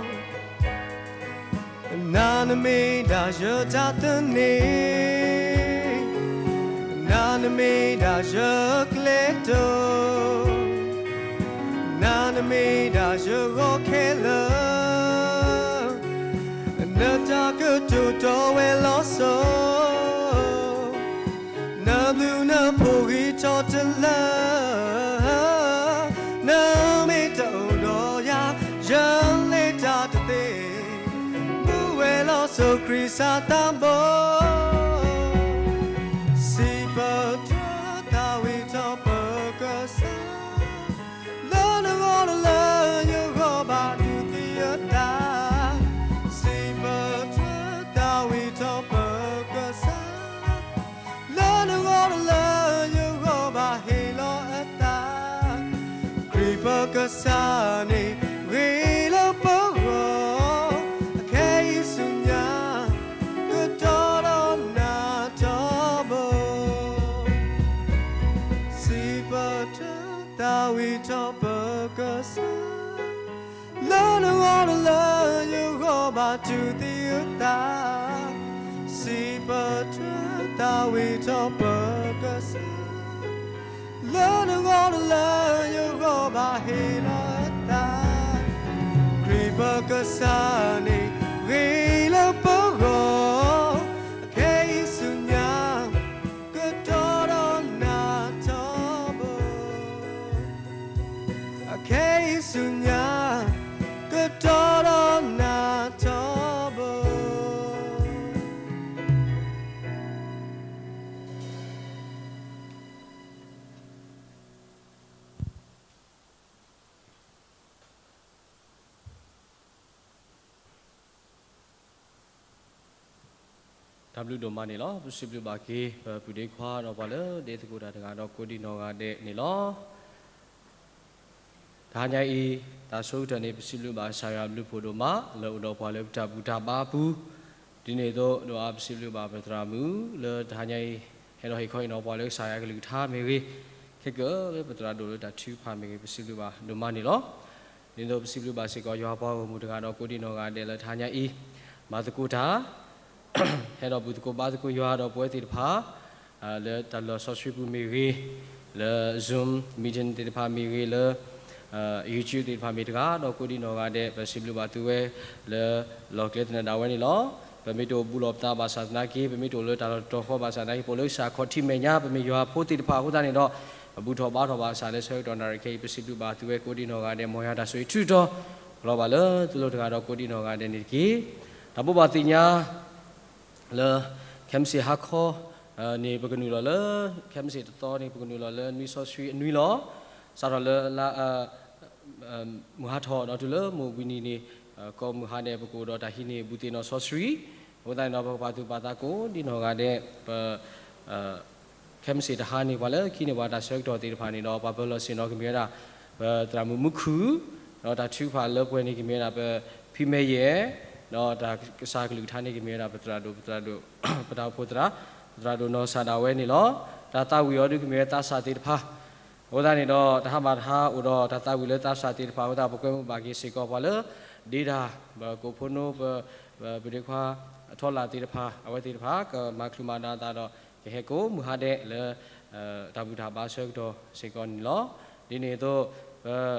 နၤနမ့ၢ်ဒၣ်ယတၢ်သန့ၤ, နၤနမ့ၢ်ဒၣ်ယကျဲတိ, နၤနမ့ၢ်ဒၣ်ယဂီၢ်ခဲလၢာ်, နတၢ်ကတိၤတီဝဲလီၤစိၤ, နဘျုးနဖှိၣ်ဂံၢ်ထီၣ်တလၢ, နမ့ၢ်တအိၣ်ဒီးယၤ ယလဲၤတၢ်တသ့, မူဝဲလီၤစိၤခရံာ်စၢ်သးဘီ, စံးပတြၢၤသးဝံၣ်ထီၣ်ပကစၢ်, လၢနဂီၢ်တလၢယဂီၢ်ဘၣ်တူၢ်သံအသး, စံးပတြၢၤသးဝံၣ်ထီၣ်ပကစၢ်, လၢနဂီၢ်တလၢယဂီၢ်ဘၣ်ဟ့ၣ်လီၤအသး, ခရံာ်ပကစၢ်န့ၣ်ဂ့ၤလၢပဂီၢ်, အခဲ သးဝံၣ်ထီၣ်ပကစၢ်, လၢနဂီၢ်တလၢယဂီၢ်ဘၣ်တူၢ်သံအသး, စံးပတြၢၤသးဝံၣ်ထီၣ်ပကစၢ်, လၢနဂီၢ်တလၢယဂီၢ်ဘၣ်ဟ့ၣ်လီၤအသး, ခရံာ်ပကစၢ်န့ၣ်ဂ့ၤလၢပဂီၢ်, အခဲအံၤဆူညါ ကတီၤဒီးနၤထီဘိ, အခဲအံၤဆူညါ ကတီၤဒီးနၤထီဘိ. တၢ်ဘျုးဒိၣ်မးန့ၣ်လီၤ. ပစံးဘျုးဘၣ်က့ၤ ပပုၢ်ဒ့ခွါဒီးပှၤလၢဒဲသကိးတၢ်တဂၤဒီးကိးဒံနီၢ်ဂၤဒဲးန့ၣ်လီၤ. တဟါညါအံၤ တၢ်ဆိကတၢၢ်န့ၣ် ပစံးဘျုးဘၣ်ကစၢ်ယွၤဘျုးဖှိၣ်ဒိၣ်မး လၢအိၣ်ဒီးပှၤလၢပတၢ်ဘူၣ်တၢ်ဘါအပူၤ, ဒ်န့ၣ်အသိး ဒိးအါပစံးဘျုးဘၣ်ပသရၣ်မုၣ် လၢတဟါညါအံၤ ဟဲဒီးဟ့ၣ်ခီဟ့ၣ်နီၤပှၤလၢကစၢ်ယွၤကလုၢ်ကထါမ့ၢ်ဂ့ၤ, ခဲကၢလၢပသရၣ်ဒိၣ်လၢတၢ်ထုကဖၣ်မ့ၢ်ဂ့ၤ ပစံးဘျုးဘၣ်ဒိၣ်မးန့ၣ်လီၤ. ဒ်သိးပစံးဘျုးဘၣ်စ့ၢ်ကီးယွၤပှၤဂီၢ်မုၢ်တဂၤဒီးကိးဒံနီၢ်ဂၤဒဲးလၢတဟါညါအံၤ မၤသကိးတၢ် ဟဲဒီးဘူၣ်သကိးဘါသကိးယွၤဒီးပဝဲသ့ၣ်တဖၣ် လၢတၢ်လီၢ်စီဆှံပူၤမ့ၢ်ဂ့ၤ, လၢ Zoom meeting သ့ၣ်တဖၣ်မ့ၢ်ဂ့ၤ, လၢ YouTube သ့ၣ်တဖၣ်မ့ၢ်တဂၤ ဒီးကိးဒံနီၢ်ဂၤဒဲး ပစံးဘျုးဘၣ်သုဝဲလၢ လီၢ်ကျဲသနၢၣ်ဒၣ်ဝဲန့ၣ်လီၤ. ပမ့ၢ်တအိၣ်ဘူးလီၤပသးဘၣ်ဆၣ်သနာ်က့ ပမ့ၢ်တအိၣ်လၢတၢ်လီၢ်တတီၤဃီဘၣ်ဆၣ်သနာ်က့ ပအိၣ်လၢကစၢ်ခီၣ်ထံးမဲာ်ညါ ပမ့ၢ်ယွၤအဖိသ့ၣ်တဖၣ်အဃိသတးန့ၣ်ဒီး ပဘူၣ်ထီၣ်ဘါထီၣ်ဘၣ်ဆၣ်လၢဆၢကတီၢ်နၣ်ရံၣ်ခဲအံၤ ပစံးဘျုးဘၣ်သုဝဲကိးဒံနီၢ်ဂၤဒဲး မ်ယွၤတၢ်ဆိၣ်ဂ့ၤထုးထီၣ် လီၤဘၣ်လၢသုလိၤတဂၤဒီးကိးဒံနီၢ်ဂၤဒဲးန့ၣ်တက့ၢ်. တၢ်ဘိးဘၣ်သ့ၣ်ညါ လၢ ခဲမုၢ်ဆ့ၣ်ဟါခီ န့ၣ် ပကနုာ်လီၤလၢ ခဲမုၢ်ဆ့ၣ်တသီန့ၣ် ပကနုာ်လီၤလၢနွံစီဆှံအနွံလီၤ. စးထီၣ်လၢ မုၢ်ဟါထီၣ်ဒီးတုၤလၢမုၢ်ဝံၤနံၤန့ၣ် ကိးမုၢ်ဟါဒဲး ပကအိၣ်ဒီးတၢ်ဟံးန့ၢ်ဘူၣ်သ့ၣ်နီၣ်စီဆှံ, အဃိသတးန့ၣ်ဒီး ပကပာ်သူၣ်ပာ်သးကိးဒံနီၢ်ဂၤဒဲး ပ ခဲမုၢ်ဆ့ၣ်တဟါန့ၣ် ပှၤလၢခံန့ၢ်ပှၤတၢ်ဆၢကတီၢ်သ့ၣ်တဖၣ်န့ၣ်ဒီး ပှၤပၢၤလီၢ်ဆ့ၣ်နီၤကမ့ၢ်ဝဲဒၣ် ပသရၣ်မုၣ်မူခိၣ်, ဒီးတၢ်ထုကဖၣ်လၢပှဲၤန့ၣ် ကမ့ၢ်ဝဲဒၣ်ပဖံမဲယဲၢ်, ဒီးတၢ်ကစၢ်ကလုၢ်ကထါန့ၣ် ကမ့ၢ်ဝဲဒၣ်ပသရၣ်ဒိၣ် ပသရၣ်ဒိၣ် ပတၢ်အိၣ်ဖှိၣ်သရၣ် ပသရၣ်ဒိၣ်နီၢ်ကစၢ်ဒၣ်ဝဲန့ၣ်လီၤ. တၢ်သးဝံၣ်အီၤဒုးကမ့ၢ်ဝဲသးစၢ်သ့ၣ်တဖၣ် အဃိသတးန့ၣ်ဒီး တဟါဘၣ်တဟါအိၣ်ဒီးတၢ်သးဝံၣ်လၢသးစၢ်သ့ၣ်တဖၣ်အဃိသတး ပကွဲမုာ်ဘၣ်က့ၤစ့ၢ်ကီးပှၤလၢ ဒ့တၢ် ပကိးဖိနိ ပပုၢ်ဒ့ခွါ အထီလာ်သ့ၣ်တဖၣ် အဝဲသ့ၣ်တဖၣ် ကမၤချုးမၤဒါသးဒီး ကဟဲကိးမုၢ်ဟါဒဲးလၢ တၢ်ဘူၣ်တၢ်ဘါဆၢကတီၢ်စ့ၢ်ကီးန့ၣ်လီၤ. ဒ်န့ၣ်အသိး ပ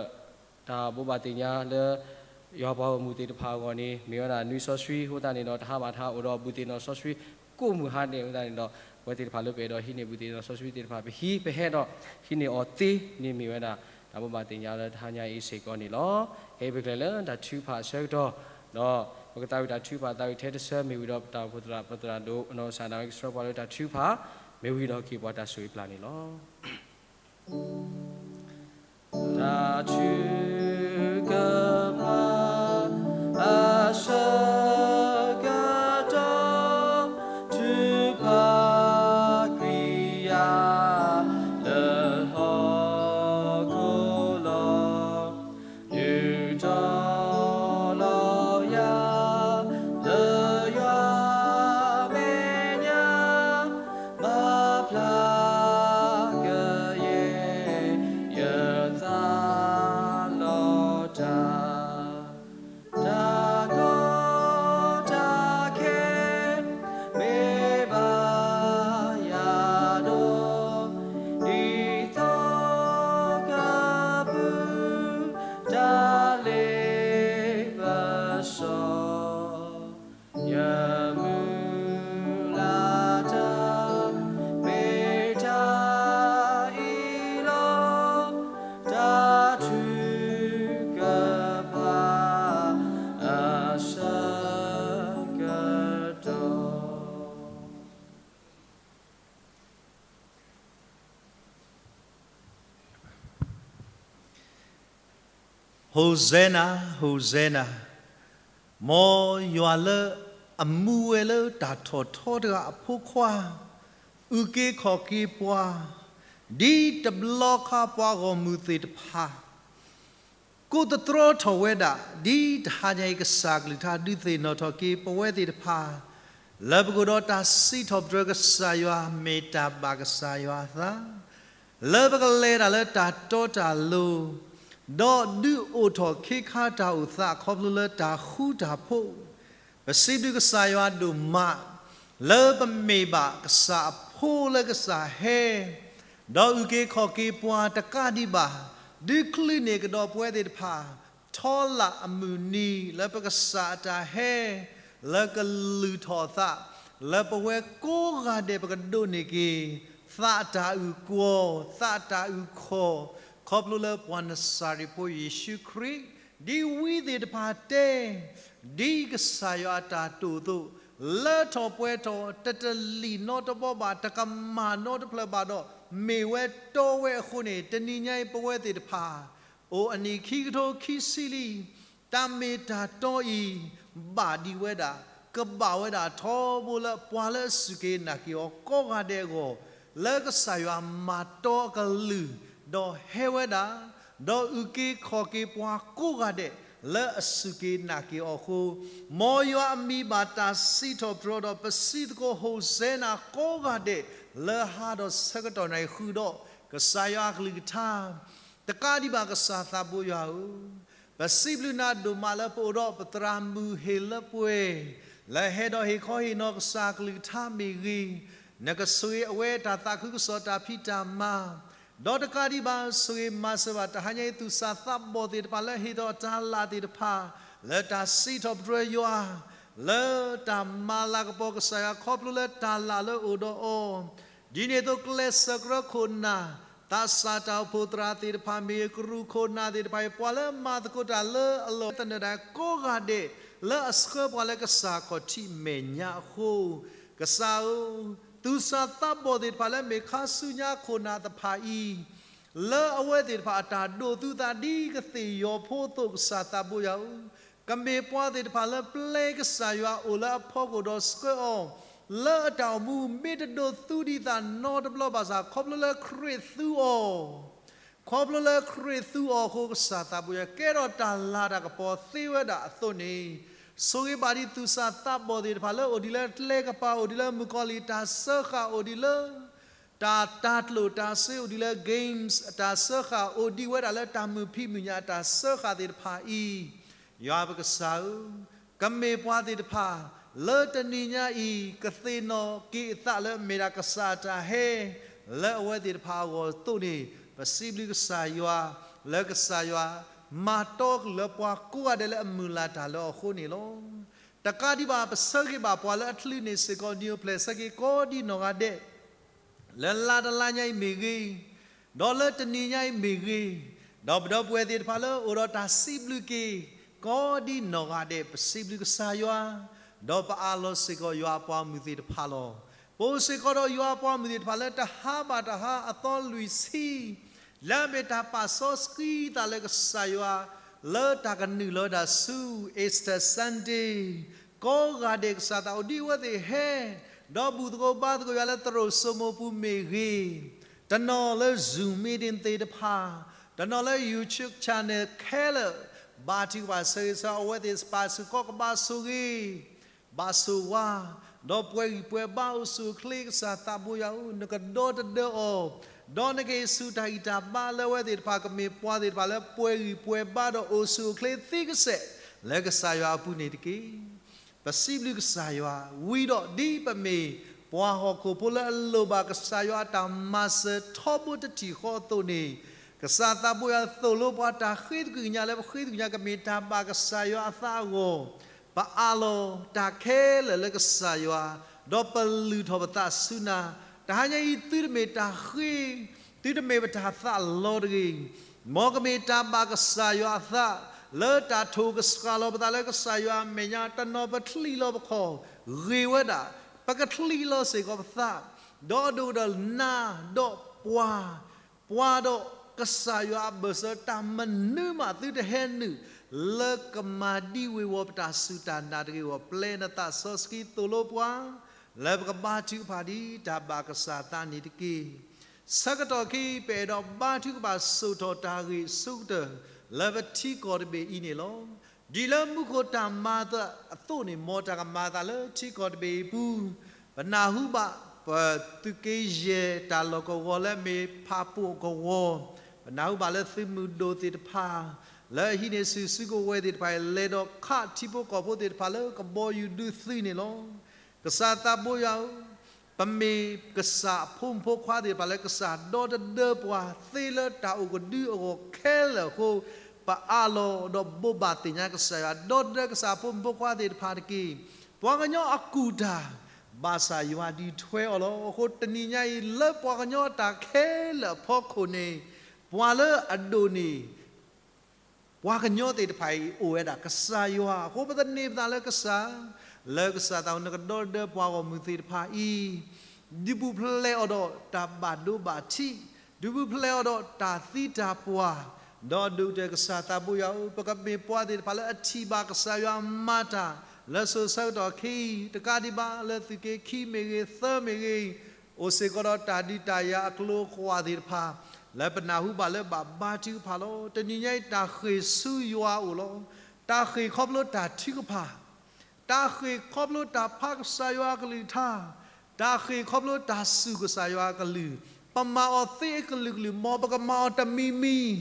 တၢ်ဘိးဘၣ်သ့ၣ်ညါလၢ ယွၤပှၤဂီၢ်မုၢ်သ့ၣ်တဖၣ်အဂီၢ်န့ၣ် မ့ၢ်ဝဲဒၣ်နွံစီဆှံအဃိသတးန့ၣ်ဒီး တဟါဘၣ်တဟါအိၣ်ဒီးဘူၣ်သ့ၣ်နီၣ်စီဆှံ ကိးမုၢ်ဟါဒဲးအဃိသတးန့ၣ်ဒီး ပဝဲသ့ၣ်တဖၣ်လၢပအဲၣ်ဒိးဟံးန့ၢ်ဘူၣ်သ့ၣ်နီၣ်စီဆှံသ့ၣ်တဖၣ် ပဟံးပဟဲဒီးဟံးန့ၢ်အီၤသ့န့ၣ်မ့ၢ်ဝဲဒၣ် တၢ်ဘိးဘၣ်သ့ၣ်ညါလၢတဟါညါအံၤစ့ၢ်ကီးန့ၣ်လီၤ. ခဲအံၤပကလဲၤလၢတၢ်ထုကဖၣ်အဆၢကတီၢ် ဒီးပကသးဝံၣ်တၢ်ထုကဖၣ်သးဝံၣ်ထဲတဆၢမ့ၢ်ဝံၤဒီး ပတၢ်အိၣ်ဖှိၣ်သရၣ် ပသရၣ်ဒိၣ် အနီၢ်ကစၢ်ဒၣ်ဝဲကဆှၢပှၤလၢတၢ်ထုကဖၣ် မ့ၢ်ဝံၤဒီးက့ၤပှၤတၢ်ဆိၣ်ဂ့ၤပျၢ်န့ၣ်လီၤ. တၢ်ထုကဖၣ် အဆၢကတီၢ် ထုကဖၣ်ခွံယၤ လၢဟီၣ်ခိၣ်လီၤ. နုာ်ထီၣ်လီၤယၤ လၢယွၤမဲာ်ညါ မၤဖျါကယဲၢ် ယသးလီၤတၢ် တၢ်ကီတၢ်ခဲ မ့ၢ်ဘၣ်ယၤဒီး ဒ်သိးကပုၢ် တၢ်လ့ပစီ ယမုၢ်လၢ်တၢ် မ့ၢ်တၢ်အံၤလီၤ. တၢ်ထုကဖၣ် အဆၢကတီၢ် ဟိၣ်စဲနၤ, ဟိၣ်စဲနၤ, မ်ယွၤလၢအမူဝဲလၢတၢ်ထီၣ်ထီတဂၤအဖိခွါ, အုၣ်က့ၤခီၣ်က့ၤပှၤ, ဒ်တဘျီခါပှၤဂီၢ်မုၢ်သ့ၣ်တဖၣ် ကိးသတြီထီၣ်ဝဲဒၣ် ဒ်တဟါညါအံၤကစၢ်ကလုၢ်ကထါဒုးသ့ၣ်နီၣ်ထီၣ်က့ၤပဝဲသ့ၣ်တဖၣ် လၢပကအိၣ်ဒီးတၢ်စံးထီၣ်ပတြၢၤကစၢ်ယွၤ မ့ၢ်တၢ်ဘၣ်ကစၢ်ယွၤအသး လၢပကလဲၤတၢ်လၢတၢ်တီတၢ်လိၤ, ဒီးဒုးအိၣ်ထီၣ်ခ့ခါတၢ်အိၣ်သးခီဖျိလၢတၢ်ဃူတၢ်ဖိး, ပစံးဘျုးကစၢ်ယွၤဒိၣ်မး လၢပမ့ၢ်ဘၣ်ကစၢ်အဖိလၢကစၢ်ဟဲ ဒီးအုၣ်က့ၤခီၣ်က့ၤပှၤတကးဒံးဘၣ်, ဒုးချုးန့ၢ်ကဒီးပဝဲသ့ၣ်တဖၣ် ထီလၢ်အမုၢ်နံၤ လၢပကစၢ်အတၢ်ဟဲ လၢကလုၢ်ထီၣ်အသး လၢပဝဲကိးဂၤဒဲးပကဒိးန့ၢ်က့ၤ သးတၢ်အုၣ်ကွီၢ် သးတၢ်အုၣ်ခီၣ် ခီဖျိလၢပှၤနစၤရ့းဖိယ့ၣ်ၡူးခရံာ်, ဒ်ဝံသ့ၣ်တဖၣ်တဲ, ဒ်ကစၢ်ယွၤအတၢ်တိာ်အသိး, လၢထီၣ်ပှဲၤထီၣ် တတလံၣ်နီတဘီဘၣ် တကမၣ်နီတဖျၢၣ်ဘၣ်ဒီး မ့ၢ်ဝဲတီဝဲအဃိန့ၣ် တနံၤညါအံၤပဝဲသ့ၣ်တဖၣ် အိၣ်အနံၣ်ခံကထိခံဆံလံ, တၢ်မ့ၢ်တၢ်တီအံၤ ဘၣ်ဒံးဝဲဒၣ်, ကဘၣ်ဝဲဒၣ်ထီဘိလၢပှၤလၢအစူၢ်က့ၤနာ်က့ၤအီၤကိးဂၤဒဲးအဂီၢ်, လၢကစၢ်ယွၤမၤတီအကလုၢ်, ဒီးဟဲဝဲဒၣ်, ဒီးအုၣ်က့ၤခီၣ်က့ၤပှၤကိးဂၤဒဲး လၢအစူၢ်က့ၤနာ်က့ၤအီၤအဃိ, မ်ယွၤအမံၤဘၣ်တၢ်စံးထီၣ်ပတြၢၤဒီး ပစံးသကိးဟိၣ်စဲနၤကိးဂၤဒဲး လၢဟါဒီးဆၢကတီၢ်နၣ်ရံၣ်ဃုာ်ဒီး ကစၢ်ယွၤအကလုၢ်ကထါ တကးဒံးဘၣ်ကစၢ်သးဘိယွၤဧၢ, ပစံးဘျုးနၤဒိၣ်မးလၢပအိၣ်ဒီးပသရၣ်မုၣ်ဟ့ၣ်လၢပှဲၤ, လၢဟဲဒီးဟ့ၣ်ခီဟ့ၣ်နီၤကစၢ်အကလုၢ်ကထါမ့ၢ်ဂ့ၤ, နကဆိၣ်ဂ့ၤအဝဲတၢ်သးခုကစီၣ်တၢ်ဖံးတၢ်မၤ, ဒီးတကးဒံးဘၣ်ဆိၣ်ဂ့ၤမၤစၢၤဘၣ်တဟါညါအံၤသူၣ်စၢ်သးဘီၣ်သ့ၣ်တဖၣ်လၢဟ့ၣ်ထီၣ်တၢ်လၢ်သ့ၣ်တဖၣ်, လၢတၢ်စံးထီၣ်ပတြၢၤယွၤ, လၢတၢ်မၤလၤကပီၤကစၢ်ယွၤခီဖျိလၢတၢ်လၢ်လၢအအိၣ်ဒီးအီၤ ဒ်န့ၣ်အသိးကျဲးစၢးကရၢခိၣ်နၢ်, သးစၢ်တၢ်အိၣ်ဖှိၣ်သရၣ်သ့ၣ်တဖၣ်မ့ၢ်ဂ့ၤ, ကရူၢ်ခိၣ်နၢ်သ့ၣ်တဖၣ်အံၤ, ပှၤလၢမၤသကိးတၢ်လၢအလီၢ်သနၢၣ်ဒၣ်ကိးဂၤဒဲး, လၢအဆှၢပှၤလၢကစၢ်ခီၣ်ထံးမဲာ်ညါအဃိ, ကစၢ်ဧၢ, သူၣ်စၢ်သးဘီၣ်သ့ၣ်တဖၣ်လၢမ့ၢ်ခါဆူညါခိၣ်နၢ်တဖၣ်အံၤ, လၢအဝဲသ့ၣ်တဖၣ်အတၢ်ဒိးသုသးဒ်ကသ့ၣ်ယီၤဖိအသိးကစၢ်သးဘိယွၤဧၢ, ကမ့ၢ်ပှၤသ့ၣ်တဖၣ်လၢပျဲကစၢ်ယွၤအိၣ်လၢအဖီခိၣ်ဒီးဆှၢအီၤ, လၢအတၢ်အိၣ်မူမ့ၢ်တဒိးသူဒံးသးနီတဘျီဘၣ်ဆၣ် ခီဖျိလၢခရံာ်သူအီၤ ခီဖျိလၢခရံာ်သူအီၤအဃိ ကစၢ်သးဘိယွၤ ကဲထီၣ်တၢ်လၤတၢ်ကပီၤသ့ဝဲဒၣ်အသိးန့ၣ်, ဆိၣ်ဂ့ၤဘၣ်ဒ်သူၣ်စၢ်သးဘီၣ်သ့ၣ်တဖၣ်လၢအိၣ်ဒံးလၢကျဲကပၤ, အိၣ်ဒံးလၢမုၣ်ကီၤလံၢ်တၢ်စၢဃာ်, အိၣ်ဒံးလၢ တၢ်တၢ်ကျိၣ်တၢ်စ့, အိၣ်ဒံးလၢ games အတၢ်စၢဃာ်, အိၣ်ဒံးဝဲဒၣ်လၢတၢ်မုာ်ဖံးမုာ်ညၣ်အတၢ်စၢဃာ်သ့ၣ်တဖၣ်အံၤ, ယွၤပကစၢ်ဧၢ, ကမ့ၢ်ပှၤသ့ၣ်တဖၣ် လၢတနံၤညါအံၤ ကသ့ၣ်နီၣ်က့ၤအသးလၢအမ့ၢ်ဒၣ်ကစၢ်အတၢ်ဟဲ လၢအဝဲသ့ၣ်တဖၣ်အဂီၢ်အသိးန့ၣ်, ပစံးဘျုးကစၢ်ယွၤ လၢကစၢ်ယွၤ မၤတီကလုၢ်လၢပှၤကိးဂၤဒဲးလၢအမုၢ်လၢ်တၢ်လၢအီၤအဃိန့ၣ်လီၤ. တကးဒံးဘၣ် ပဆၢဂ့ၤဘၣ်ပှၤလၢအချုးန့ၢ်စ့ၢ်ကီး နံၣ်အိၣ်ဖျဲၣ်ဆၢက့ၤကိးဒံးနီၢ်ဂၤဒဲး လၢလါတလါညါအံၤမ့ၢ်ဂ့ၤ, ဒီးလၢတနံၤညါအံၤမ့ၢ်ဂ့ၤ, ဒီးပဒီပုၢ်ဝဲၢ်သ့ၣ်တဖၣ်လၢအိၣ်ဒီးတၢ်စံးဘျုးက့ၤ ကိးဒံးနီၢ်ဂၤဒဲး ပစံးဘျုးကစၢ်ယွၤ, ဒီးပအးလီၤစ့ၢ်ကီးယွၤအပှၤမုၣ်သ့ၣ်တဖၣ်လီၤ. ပအိၣ်စ့ၢ်ကီးဒီးယွၤအပှၤမုၣ်သ့ၣ်တဖၣ်လၢတဟါဘၣ်တဟါအသီလွံၢ်ဆံ လၢအမ့ၢ်တၢ်ပာ်စီဆှံသးလၢကစၢ်ယွၤ လၢတၢ်ကနုာ်လီၤဝဲဒၣ်ဆူ Easter Sunday ကိးဂၤဒဲးကစၢ်သးအိၣ်ဒံးအဝဲသ့ၣ်ဟဲ, ဒီးဘူၣ်သကိးဘါသကိးယွၤလၢသရိာ်စိမိၤပူၤမ့ၢ်ဂ့ၤ, တနီၤလၢ Zoom meeting သ့ၣ်တဖၣ်, တနီၤလၢ YouTube channel ခဲလၢာ်, ဘါထုကဖၣ်ဆၢဂ့ၤဆၢဝါအဝဲသ့ၣ် ပာ်စ့ၢ်ကီးကဘါဆိၣ်ဂ့ၤ ဘၣ်ဆိၣ်ဝါ, ဒီးပှဲၤဂံၢ်ပှဲၤဘါအိၣ်ဆူၣ်အိၣ်ချ့ကစၢ်သးဘိယွၤဧၢ, နကဒီတဒၢအီၤ, ဒီးနကဟ့ၣ်ဆူၣ်တၢ်ဂံၢ်တၢ်ဘါလၢအဝဲသ့ၣ်တဖၣ်ကမ့ၢ်ပှၤသ့ၣ်တဖၣ်လၢပှဲၤဂံၢ်ပှဲၤဘါဒီးအိၣ်ဆူၣ်အိၣ်ချ့သ့ကစဲး လၢကစၢ်ယွၤအပူၤန့ၣ်တက့ၢ်. ပစံးဘျုးကစၢ်ယွၤ, ဝံၤဒီးဒ်ပမ့ၢ်ပှၤဟီၣ်ခိၣ်ဖိလၢအလိၣ်ဘၣ်ကစၢ်ယွၤအတၢ်မၤစၢၤ ထီဘိတထံၣ်ဃီအသိးန့ၣ်, ကစၢ်သးဘိယွၤသိၣ်လိပှၤတၢ်ဃ့သကွံၢ်ကညးလၢပဃ့သကွံၢ်ကညးကမ့ၢ်တၢ်ဘၣ်ကစၢ်ယွၤအသးအဂီၢ်, ပအးလီၤတၢ်ခဲလၢာ်လၢကစၢ်ယွၤ, ဒီးပလုၢ်ထီၣ်ပသးဆူနၤ, တဟါညါအံၤသုတမ့ၢ်တၢ်ဃ့, သုတမ့ၢ်ပတၢ်သးလီတဂ့ၤ, မ်ကမ့ၢ်တၢ်ဘၣ်ကစၢ်ယွၤအသး, လၢတၢ်ထိၣ်ကစှၤလီၤပသးလၢကစၢ်ယွၤအမဲာ်ညါ, တနီၤပချံးလီၤပခီၣ်ဂ့ၤဝဲဒၣ်, ပကချံးလီၤစ့ၢ်ကီးပသး, ဒီးအဒိၣ်ကဒီးနၤ, ဒီးပှၤ ပှၤဒီးကစၢ်ယွၤအဘၢၣ်စၢၤ တၢ်မနုၤမးသုတဟဲနုာ်, လၢကမၤဒံဝ့ၤဝီၤပတၢ်စူၢ်တၢ်နာ်တဂ့ၤအဂီၢ်, ပျဲနသးစီဆှံသိၣ်လိပှၤ, လၢပကဘါထုကဖၣ်ဒ်တၢ်ဘၣ်ကစၢ်အသးန့ၣ်တက့ၢ်. ဆၢကတီၢ်ခဲအံၤ ပအဲၣ်ဒိးဘါထုကဖၣ်ဆိၣ်ထီၣ်တၢ်ဂ့ၢ်အဆိကတၢၢ် လၢပထံကီၢ်တဘ့ၣ်အံၤန့ၣ်လီၤ. ဒ်လၢမူခိၣ်တၢ်မၤအသးအသိးန့ၣ် မ်တၢ်ကမၤအသးလၢထံကီၢ်တဘ့ၣ်အံၤအပူၤ, ပနၢ်ဟူဘၣ် ပသုးက့ယဲၢ်တၢ်လီၢ်ကဝီၤလၢအမ့ၢ်ဖးပိာ်ကဝီၤ, ပနၢ်ဟူဘၣ်လၢသုးမုၢ်ဒိၣ်သ့ၣ်တဖၣ် လၢအဟံးန့ၢ်စုစုကဝဲၤသ့ၣ်တဖၣ်အံၤ လဲၤဒီးခးထံဖိကီၢ်ဖိသ့ၣ်တဖၣ်လၢကဘီယူၤဒုးသုးန့ၣ်လီၤ. ကစၢ်သးဘိယွၤဧၢ, ပမ့ၢ်ကစၢ်အဖိမုၣ်ဖိခွါသ့ၣ်တဖၣ်လၢကစၢ်ဒီတဒၢပှၤ သ့လၢတၢ်အိၣ်ကဒုအဂီၢ်ခဲလၢာ်အဃိ, ပအးလီၤဒီးဘိးဘၣ်သ့ၣ်ညါကစၢ်ယွၤ ဒီတဒၢကစၢ်အဖိမုၣ်ဖိခွါသ့ၣ်တဖၣ်တက့ၢ်. ပှၤကညီအကူၣ်တၢ် ဘၣ်ဆၣ်ယွၤဒုးထွဲအီၤလီၤ. အဃိတနံၤညါအံၤ လၢပှၤကညီအတၢ်ခဲလၢာ်အဖီခိၣ်န့ၣ်, ပှၤလၢအဒိၣ်န့ၢ် ပှၤကညီသ့ၣ်တဖၣ်အံၤ အိၣ်ဝဲဒၣ်ကစၢ်ယွၤအဃိ ပသန့ၤပသးလၢကစၢ်, လၢကစၢ်သးအိၣ် နကဒီတဒၢပှၤဂီၢ်မုၢ်သ့ၣ်တဖၣ်အံၤ ဒုးပူၤဖျဲးအီၤဒီးတၢ်ဘၣ်ဒိဘၣ်ထံး, ဒုးပူၤဖျဲးအီၤဒီးတၢ်သံတၢ်ပှၢ်, ဒီးအဒိၣ်ကတၢၢ်ကစၢ်သးဘိယွၤဧၢ, ပကမ့ၢ်ပှၤသ့ၣ်တဖၣ်လၢအထံၣ်ဘၣ်ကစၢ်ယွၤမၤတၢ် လၢစိၤဆၢကတီၢ်ခဲအံၤ တကးဒံးဘၣ်လၢသုးက့ခံမ့ၢ်ဂ့ၤ သၢမ့ၢ်ဂ့ၤ, အိၣ်စ့ၢ်ကီးဒီးတၢ်ဒုးတၢ်ယၤအကျိၤအကွာ်သ့ၣ်တဖၣ် လၢပနၢ်ဟူဘၣ်လၢဘၣ်ဘါထုကဖၣ်လီၤ. တနံၤညါအံၤ တၢ်ဃ့ၢ်ဆူယွၤအအိၣ်လီၤ. တၢ်ဃ့ၢ်ခီဖျိတၢ်ထုကဖၣ်, တၢ်ဃ့ၢ်ခီဖျိတၢ်ဖးကစၢ်ယွၤအကလုၢ်ကထါ, တၢ်ဃ့ၢ်ခီဖျိတၢ်စူၢ်ကစၢ်ယွၤအကလုၢ်, ပမၤအီၤသ့အကလုာ်ကလုာ် မ်ပကမၤအီၤတမံၤမံၤ,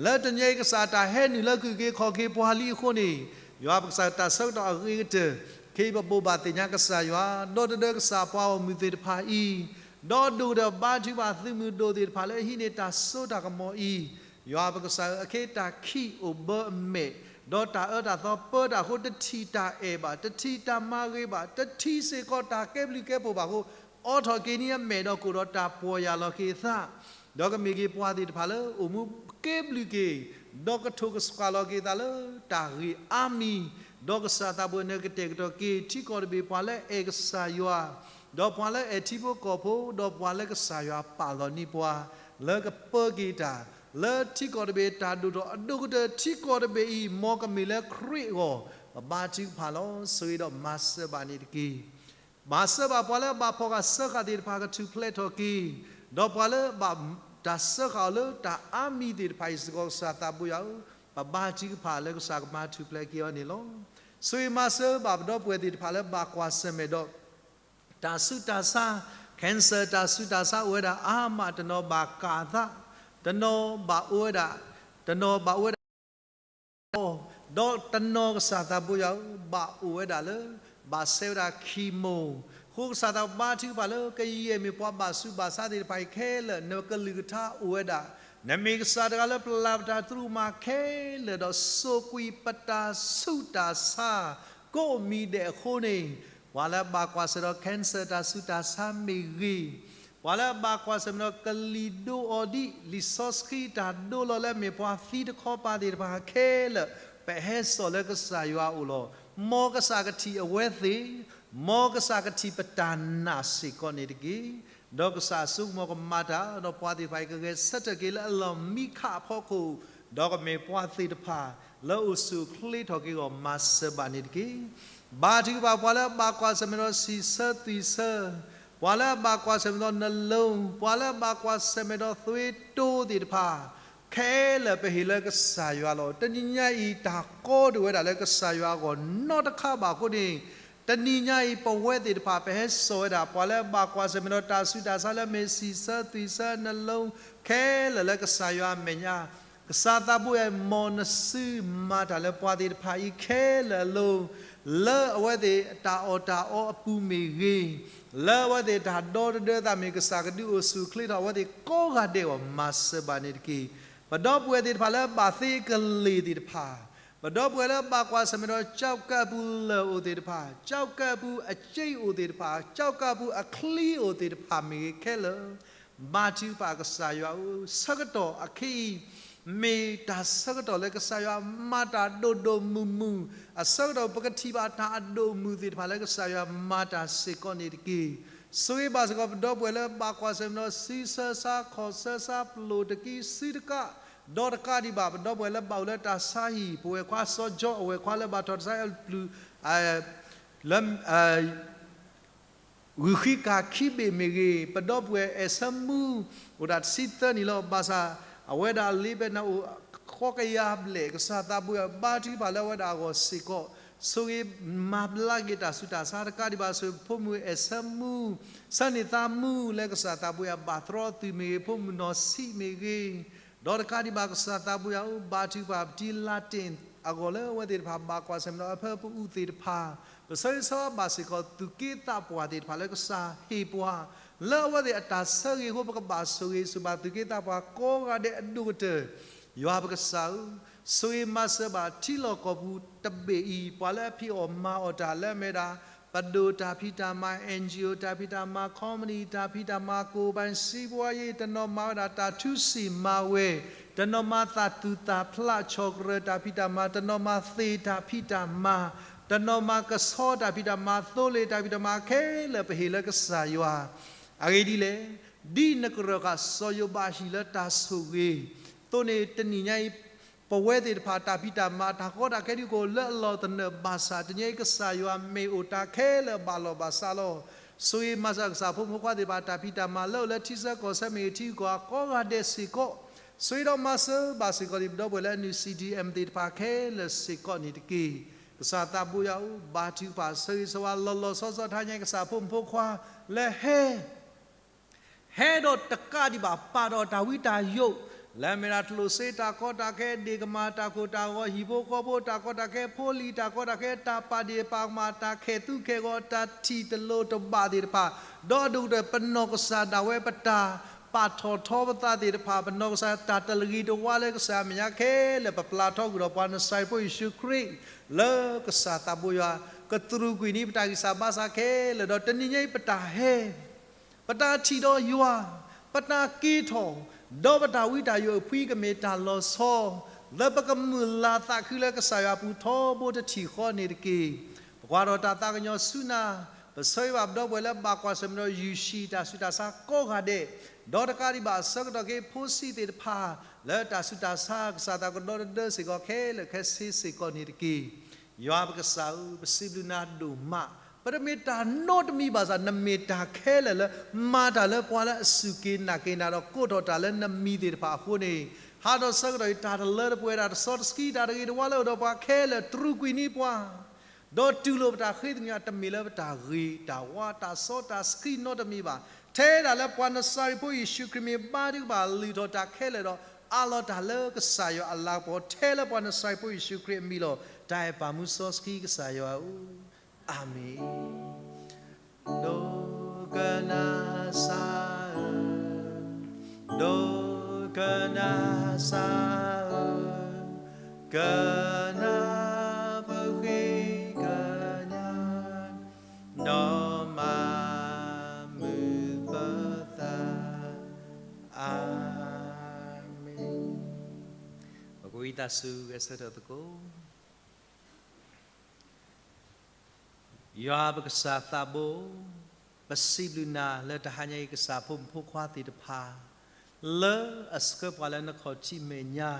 လၢတနံၤညါအံၤ ကစၢ်တၢ်ဟဲနုာ်လၢကုၢ်က့ၤခီၣ်က့ၤပှၤလံအဃိန့ၣ်, ယွၤပကစၢ်တၢ်ဆၢကတီၢ်အဂ့ၤကတၢၢ် ခဲအံၤပဘိးဘၣ်သ့ၣ်ညါကစၢ်ယွၤ ဒီတဒၢကစၢ်ပှၤဂီၢ်မုၢ်သ့ၣ်တဖၣ်အံၤ, ဒီးဒိၣ်ဒီးဘါထုကဖၣ်သုးမုၢ်ဒိၣ်သ့ၣ်တဖၣ်လၢအဟံးန့ၢ်တၢ်စိတၢ်ကမီၤအံၤ, ယွၤပကစၢ်ဧၢ, အခဲအံၤတၢ်ခံးအိၣ်ဘၢအမဲာ်, ဒီးတၢ်အၢတၢ်သီပၢတၢ်အဃိ တထံၣ်တၢ်အဲၣ်ဘၣ်, တထံၣ်တၢ်မၤဂ့ၤဘၣ်, တထံၣ်စ့ၢ်ကီးတၢ်ကဲဘျုးကဲဖှိၣ်ဘၣ်အဃိ, အိးထီၣ်က့ၤန့ၢ်အမဲာ်ဒီးကိၣ်ဒီးတၢ်ပီၢ်ယၢ်လီၤက့ၤအသး, ဒီးကမ့ၢ်က့ၤပှၤသ့ၣ်တဖၣ်လၢအိၣ်မူကဲဘျုးက့ၤ, ဒီးကထိၣ်ကဆှၣ်လီၤက့ၤသးလၢတၢ်ဂ့ၢ်အါမံၤ, ဒီးကစၢ်သးဘိယွၤ နကတဲာ်ကတီၤက့ၤ ထံကီၢ်တဘ့ၣ်ပှၤလၢအအဲၣ်ကစၢ်ယွၤ, ဒီးပှၤလၢအအဲၣ်ထံဖိကီၢ်ဖိ, ဒီးပှၤလၢကစၢ်ယွၤပာ်လီၤန့ၢ်ပှၤ, လၢကပၢက့ၤတၢ်, လၢထံကီၢ်တဘ့ၣ်တၢ်ဒိၣ်ထီၣ်အဒိၣ်ကတၢၢ်ထံကီၢ်တဘ့ၣ်အံၤ မ်ကမ့ၢ်လၢခရံာ်အဂီၢ်, ပဘါထုကဖၣ်လီၤ. ဆိၣ်ဂ့ၤဒီးမၤစၢၤဘၣ်န့ၣ်တက့ၢ်. မၤစၢၤဘၣ်ပှၤလၢအဘၣ်ဖီၣ်ဃာ်စၢဃာ်သ့ၣ်တဖၣ်ကထူၣ်ဖျဲးထီၣ်က့ၤ, ဒီးပှၤလၢအဘၣ်တၢ်စၢဃာ်အီၤလၢတၢ်အါမံၤသ့ၣ်တဖၣ်အံၤစ့ၢ်ကီး ကစၢ်သးဘိယွၤဧၢ, ပဘါထုကဖၣ်လၢကစၢ်ကမၤထူၣ်ဖျဲးက့ၤအီၤန့ၣ်လီၤ. ဆိၣ်ဂ့ၤမၤစၢၤဘၣ်ပဒီပုၢ်ဝဲၢ်သ့ၣ်တဖၣ်လၢဘၣ်ကွၢ်ဆၢၣ်မဲာ်ဒီး တၢ်ဆူးတၢ်ဆါ, cancer တၢ်ဆူးတၢ်ဆါအိၣ်ဝဲဒၣ်အါမး, တနီၤဘၣ်ကၢ်သး, တနီၤဘၣ်အိၣ်ဝဲဒၣ်, တနီၤဘၣ်အိၣ်ဝဲဒၣ် ဒီးတနီၤကစၢ်သးဘိယွၤဧၢ, ဘၣ်အိၣ်ဝဲဒၣ်လၢ ဘၣ်ဆဲးဝဲဒၣ် chemo, အဃိကစၢ်သးဘိယွၤဘါထုကဖၣ်လၢ ကယဲၢ်မ့ၢ်ပှၤဘၣ်ဆူးဘၣ်ဆါသ့ၣ်တဖၣ်အံၤခဲလၢာ် နကလုၢ်ကထါအိၣ်ဝဲဒၣ်, နမ့ၢ်ကစၢ်တဂၤလၢပလၤပတၢ်သရူးမၤခဲလၢာ်ဒီး စိာ်ကွံာ်ပတၢ်ဆူးတၢ်ဆါ ကိးမံၤဒဲးအဃိန့ၣ်, ပှၤလၢအဘၣ်ကွၢ်ဆၢၣ်ဒီး cancer တၢ်ဆူးတၢ်ဆါမ့ၢ်ဂ့ၤ, ပှၤလၢအဘၣ်ကွၢ်ဆၢၣ်မဲာ်ဒီး ကလံၤဒိအီၤဒံး, လံာ်စီဆှံတၢ်ဒိလီၤလၢအမ့ၢ်ပှၤသံတခီပၤသ့ၣ်တဖၣ်ခဲလၢာ်, ပဟဲစိာ်လၢကစၢ်ယွၤအအိၣ်လီၤ. မ်ကစၢ်ကထံၣ်အဝဲသ့ၣ်, မ်ကစၢ်ကထံၣ်ပတၢ်နာ်စ့ၢ်ကီးန့ၣ်တက့ၢ်. ဒီးကစၢ်အစိကမီၤကမၤတၢ်, ဒီးပှၤသ့ၣ်တဖၣ်အံၤကဂဲၤဆၢထၢၣ်က့ၤလၢအလီၢ်မံခးအဖီခိၣ်, ဒီးကမ့ၢ်ပှၤသ့ၣ်တဖၣ် လၢအိၣ်ဆူၣ်အိၣ်ချ့ထီၣ်က့ၤအဂီၢ် မၤစၢၤဘၣ်န့ၣ်တက့ၢ်. ဘါထုကဖၣ်ပှၤလၢအဘၣ်ကွၢ်ဆၢၣ်မဲာ်ဒီးစံးဆၢသွံၣ်ဆၢ, ပှၤလၢအဘၣ်ကွၢ်ဆၢၣ်မဲာ်ဒီး နလိ, ပှၤလၢအဘၣ်ကွၢ်ဆၢၣ်မဲာ်ဒီးသွ့တိသ့ၣ်တဖၣ်, ခဲလၢာ်ပဟ့ၣ်လၢကစၢ်ယွၤလီၤ. တနံၤညါအံၤ တၢ်ကီဒိၣ်ဝဲဒၣ်လၢကစၢ်ယွၤအဂီၢ်နီတခါဘၣ်အဃိန့ၣ်, တနံၤညါအံၤ ပဝဲသ့ၣ်တဖၣ် ပဟဲစိာ်ဝဲဒၣ် ပှၤလၢအဘၣ်ကွၢ်ဆၢၣ်မဲာ်ဒီးတၢ်ဆူးတၢ်ဆါလၢမ့ၢ်စံးဆၢသွံၣ်ဆၢ နလိ, ခဲလၢာ်လၢကစၢ်ယွၤအမဲာ်ညါ, ကစၢ်သးဘိယွၤ မ်နစုမၤတၢ်လၢပှၤသ့ၣ်တဖၣ်အံၤခဲလၢာ်အလိၤ, လၢအဝဲသ့ၣ်တၢ်အီၣ်တၢ်အီအပူၤမ့ၢ်ဂ့ၤ, လၢအဝဲသ့ၣ်တၢ်ဒီတဒၢသးမ့ၢ် ကစၢ်ကဒုးအိၣ်ဆူၣ်အိၣ်ချ့ထီၣ်အဝဲသ့ၣ်ကိးဂၤဒဲးအဂီၢ် မၤစၢၤဘၣ်န့ၣ်တက့ၢ်. ပဒီပုၢ်ဝဲၢ်သ့ၣ်တဖၣ်လၢအဘၣ်သ့ကလ့ၢ်သ့ၣ်တဖၣ်, ပဒီပုၢ်ဝဲၢ်လၢအဘၣ်ကွၢ်ဆၢၣ်မဲာ်ဒီး ကၠီၣ်ကၢၣ်ပူၤလၢၢ်အိၣ်သ့ၣ်တဖၣ်, ကၠီၣ်ကၢၣ်ပူၤအစ့အိၣ်သ့ၣ်တဖၣ်, ကၠီၣ်ကၢၣ်ပူၤအချံအိၣ်သ့ၣ်တဖၣ်မ့ၢ်ဂ့ၤခဲလၢာ်, ဘါထုကဖၣ်ကစၢ်ယွၤဧၢ, ဆၢကတီၢ်အခဲအံၤ မ့ၢ်တၢ်ဆၢကတီၢ်လၢကစၢ်ယွၤမၤတၢ်ဒိၣ်ဒိၣ်မုၢ်မုၢ်, အဆၢကတီၢ်ပကထံၣ်ဘၣ်တၢ်အဒိၣ်မုၢ်သ့ၣ်တဖၣ်လၢကစၢ်ယွၤမၤတၢ်စ့ၢ်ကီးန့ၣ်တက့ၢ်. ဆိၣ်ဂ့ၤဘၣ်စ့ၢ်ကီး ပဒီပုၢ်ဝဲၢ်လၢဘၣ်ကွၢ်ဆၢၣ်မဲာ်ဒီး ဆံဆၢဆါ ခီၣ်ဆၢဆါ ပျိာ်တကံ စုတကး, ဒီးတကးဒံးဘၣ် ပဒီပုၢ်ဝဲၢ်လၢဘၣ်အိၣ်လၢတၢ်ဆါဟံၣ်, ပဝဲၢ်ခွါစီၤကၠီ, အဝဲၢ်ခွါလၢဘၣ်ထီၣ်တၢ်ဆါဟံၣ်ပျုၤ လၢ ဂုာ်ဃံကၢ်ခံဘ့ၣ်မ့ၢ်ဂ့ၤ, ပဒီပုၢ်ဝဲၢ်အဲၣ်ဆၢမူ အိၣ်ဒၣ်တဆံသၢနံၣ်လီၤ. ဘၣ်ဆၣ် အဝဲဒၣ်လ့ပနၢ်အိၣ်ဃိးကယၤဘျဲၣ်, ကစၢ်သးဘိယွၤဘါထုကဖၣ်လၢအဝဲဒၣ်အဂီၢ်စ့ၢ်ကီး, ဆိၣ်ဂ့ၤမၤဘျါက့ၤတၢ်ဆူးတၢ်ဆါတကးဒံးဘၣ်, ဆိၣ်ဂ့ၤဖိမုၣ်အဲၣ်ဆၢမူ, ဆၢန့ၢ်သးမူလၢကစၢ်သးဘိယွၤဘၣ်တြီသုးမ့ၢ်ဂ့ၤ, ဖိမုၣ်နီၢ်ဆံးမ့ၢ်ဂ့ၤ, ဒီးတကးဒံးဘၣ်ကစၢ်သးဘိယွၤအိၣ်ဘါထုကဖၣ် ပတံၤလါတ့ၣ်အဂီၢ်လၢအဝဲသ့ၣ်တဖၣ်ဘၣ်ကွၢ်ဆၢၣ်မဲာ်ဒီးအဖၢပူၣ်သ့ၣ်တဖၣ်, ပဆၢဂ့ၤဆၢဝါဘၣ်စ့ၢ်ကီးသုးက့သးပှၢ်သ့ၣ်တဖၣ်လၢကစၢ်ဟ့ၣ်ပှၤ လၢအဝဲသ့ၣ်အတၢ်ဆၢဂ့ၤအဃိ ပကဘၣ်ဆိၣ်ဂ့ၤဆိၣ်ဘၣ်သုးက့သးပှၢ်ကိးဂၤဒဲးအဒိၣ်ကတၢၢ်, ယွၤပကစၢ်ဧၢ, ဆိၣ်ဂ့ၤမၤစၢၤဘၣ်ထံလီၢ်ကီၢ်ပူၤတဘ့ၣ်အံၤ ပှၤလၢအဖံးအီၣ်မၤအီၣ်တၢ်လၢအမ့ၢ်ဒၣ် ပဒိၣ်တၢ်ဖံးတၢ်မၤ NGO တၢ်ဖံးတၢ်မၤ company တၢ်ဖံးတၢ်မၤ ကိးဘၣ်စံးပှၤယ့ၢ် တနီၤမၤဝဲဒၣ်တၢ်ထူစံၣ်မၤဝဲ, တနီၤမၤသးသူၣ်သးဖျးဆီၣ်ကရၢၢ်တၢ်ဖံးတၢ်မၤ, တနီၤမၤသ့ၣ်တၢ်ဖံးတၢ်မၤ, တနီၤမၤကဆီတၢ်ဖံးတၢ်မၤ သိလ့ၣ်တၢ်ဖံးတၢ်မၤခဲလၢာ်ပဟ့ၣ်လၢကစၢ်ယွၤ အဂ့ၢ်ဒ်လဲၣ်, ဒ်နကရၢၢ်ဃာ်စီၤယိၤဘးဟံၣ်လၢတၢ်ဆိၣ်ဂ့ၤအသိးန့ၣ် တနံၤညါအံၤ ပဝဲသ့ၣ်တဖၣ်တၢ်ဖံးတၢ်မၤ တၢ်ကီတၢ်ခဲဒုးကအိၣ်လၢအလီၢ်တနၢၣ်ဘၣ်ဆၣ် တနံၤညါအံၤကစၢ်ယွၤမ့ၢ်အိၣ်တၢ်ခဲလၢာ်ဘၣ်လီၢ်ဘၣ်စးလီၤ. ဆိၣ်ဂ့ၤမၤစၢၤကစၢ်ဖိမုၣ်ဖိခွါသ့ၣ်တဖၣ်တၢ်ဖံးတၢ်မၤလၢအိၣ်လၢထံဆၢကီၢ်ဆၢမ့ၢ်ဂ့ၤ ထံဂုၤကီၢ်ဂၤကိးဂၤဒဲးစ့ၢ်ကီး, ဆိၣ်ဂ့ၤဒီးမၤစၢၤဘၣ်စ့ၢ်ကီးဒ်ပဒီပုၢ်ဝဲၢ်လၢ NCDM သ့ၣ်တဖၣ်ခဲလၢာ်စ့ၢ်ကီးန့ၣ်တက့ၢ်. ကစၢ်သးဘိယွၤဧၢ, ဘါထုကဖၣ်ဆၢဂ့ၤဆၢဝါလီၤလီၤဆီဆီ တဟါညါကစၢ်ဖိမုၣ်ဖိခွါလၢဟဲ ဟဲဒီးတကးဒံးဘၣ် ပာ်ဒီးတၢ်ဝံတၢ်ယိး လၢအမ့ၢ်ဒၣ်တလိၣ်စ့တၢ်ကီတၢ်ခဲ ဒ့ၣ်ကမၣ်တၢ်ကိၢ်တၢ်ဂီၤ ဟံၣ်ဖိဃီဖိတၢ်ကီတၢ်ခဲ ဖိလံၤတၢ်ကီတၢ်ခဲ တၢ်ပာ်ဒ့ၣ်ပာ်ကမၣ် တၢ်ခဲသူၣ်ခဲဂီၤ တၢ်ထံၣ်တလိၤတဘၣ်သ့ၣ်တဖၣ်, ဒီးအဒိၣ်ကတၢၢ် ပနီၢ်ကစၢ်ဒၣ်ဝဲ ပတၢ်ပာ်ထီၣ်ထီပသးသ့ၣ်တဖၣ် ပနီၢ်ကစၢ်တၢ်တလၢဂ့ၤတဝါလၢကစၢ်အမဲာ်ညါခဲလၢာ် ပပျၢ်ထီကွံာ်ဒီးပှၤနစၤရ့းဖိယ့ၣ်ၡူးခရံာ် လၢကစၢ်သးဘိယွၤ ကတြူာ်ကွံာ်န့ၢ်ပတၢ်ဂံၢ်စၢ်ဘါစၢ်ခဲလၢာ် ဒီးတနံၤညါအံၤပတၢ်ဟဲ ပတၢ်ထံၣ်ဒီးယွၤ, ပတၢ်က့ၤထီၣ်, ဒီးပတၢ်ဝံတၢ်ယိးအဖှံကမ့ၢ်တၢ်လီၤဆီ, လၢပကမုၢ်လၢ်သးခုလၢကစၢ်ယွၤအပူၤထီဘိတထံၣ်ဃီန့ၣ်တက့ၢ်. ပကွၢ်ထီၣ်တၢ်သးကညီၤဆူနၤ, ပဆၢဂ့ၤဘၣ်ပဒီပုၢ်ဝဲၢ်လၢဘၣ်ကွၢ်ဆၢၣ်မဲာ်ဒီးယုၢ်ၡံၣ်တၢ်ဆူးတၢ်ဆါကိးဂၤဒဲး, ဒီးတကးဒံးဘၣ်အဆၢကတီၢ်က့ၤဖိဆံးသ့ၣ်တဖၣ် လၢတၢ်ဆူးတၢ်ဆါကစၢ်သးကဒီတဒၢစ့ၢ်ကီးခဲလၢာ်ခဲဆ့စ့ၢ်ကီးန့ၣ်တက့ၢ်. ယွၤပကစၢ်ဧၢ, ပစံးဘျုးနၤဒိၣ်မး, ပတမ့ၢ်တၢ်နီတမံၤဘၣ်ဆၣ် နမ့ၢ်တၢ်ခဲလၢာ်လၢ မၤတၢ်လၢပှၤလၢအစူၢ်က့ၤနာ်က့ၤနၤဒီးကိးထီၣ်တၢ်လၢနမံၤသ့ၣ်တဖၣ်အဃိန့ၣ်, ဟးဒီးဆၢကတီၢ်အံၤ တၢ်တလၢတပှဲၤ တၢ်တစီတဆှံ တၢ်တဂ့ၤတဝါလၢအိၣ်ဒီးပှၤခဲလၢာ်တြူာ်ကွံာ်န့ၢ်ပှၤ ဒီးတူၢ်လိာ်ပတၢ်ဃ့သမျၢ် တမ့ၢ်လၢပတၢ်ဂ့ၤတၢ်ဝါတၢ်စီတၢ်ဆှံနီတမံၤဘၣ်. ထဲဒၣ်လၢပှၤနစၤရ့းဖိယ့ၣ်ၡူးခရံာ်မ့ၢ်ဘါထုကဖၣ်လုၢ်ထီၣ်တၢ်ခဲလၢာ်ဒီး အးလီၤတၢ်လၢကစၢ်ယွၤအလၤကပီၤ ထဲလၢပှၤနစၤရ့းဖိယ့ၣ်ၡူးခရံာ်အမံၤလီၤ. တၢ်အဲၣ်ပၢ်မူစီဆှံကစၢ်ယွၤဧၢ, အၤမ့ၣ်. ဒိကနၣ်စၢ်ဧၢ, ဒိကနၣ်စၢ်ဧၢ, ကနၣ်ပဃ့ကညး နီၢ်မၤမုာ်ပသး, အၤမ့ၣ်. ပကဝံသးစူၤဂဲၤဆၢထၢၣ်သကိး. ယွၤပကစၢ်သးဘိ, ပစံးဘျုးနၤလၢတဟါညါအံၤ ကစၢ်ဖိမုၣ်ဖိခွါသ့ၣ်တဖၣ် လၢအဆှၢပှၤလၢနခီၣ်ထံးမဲာ်ညါ,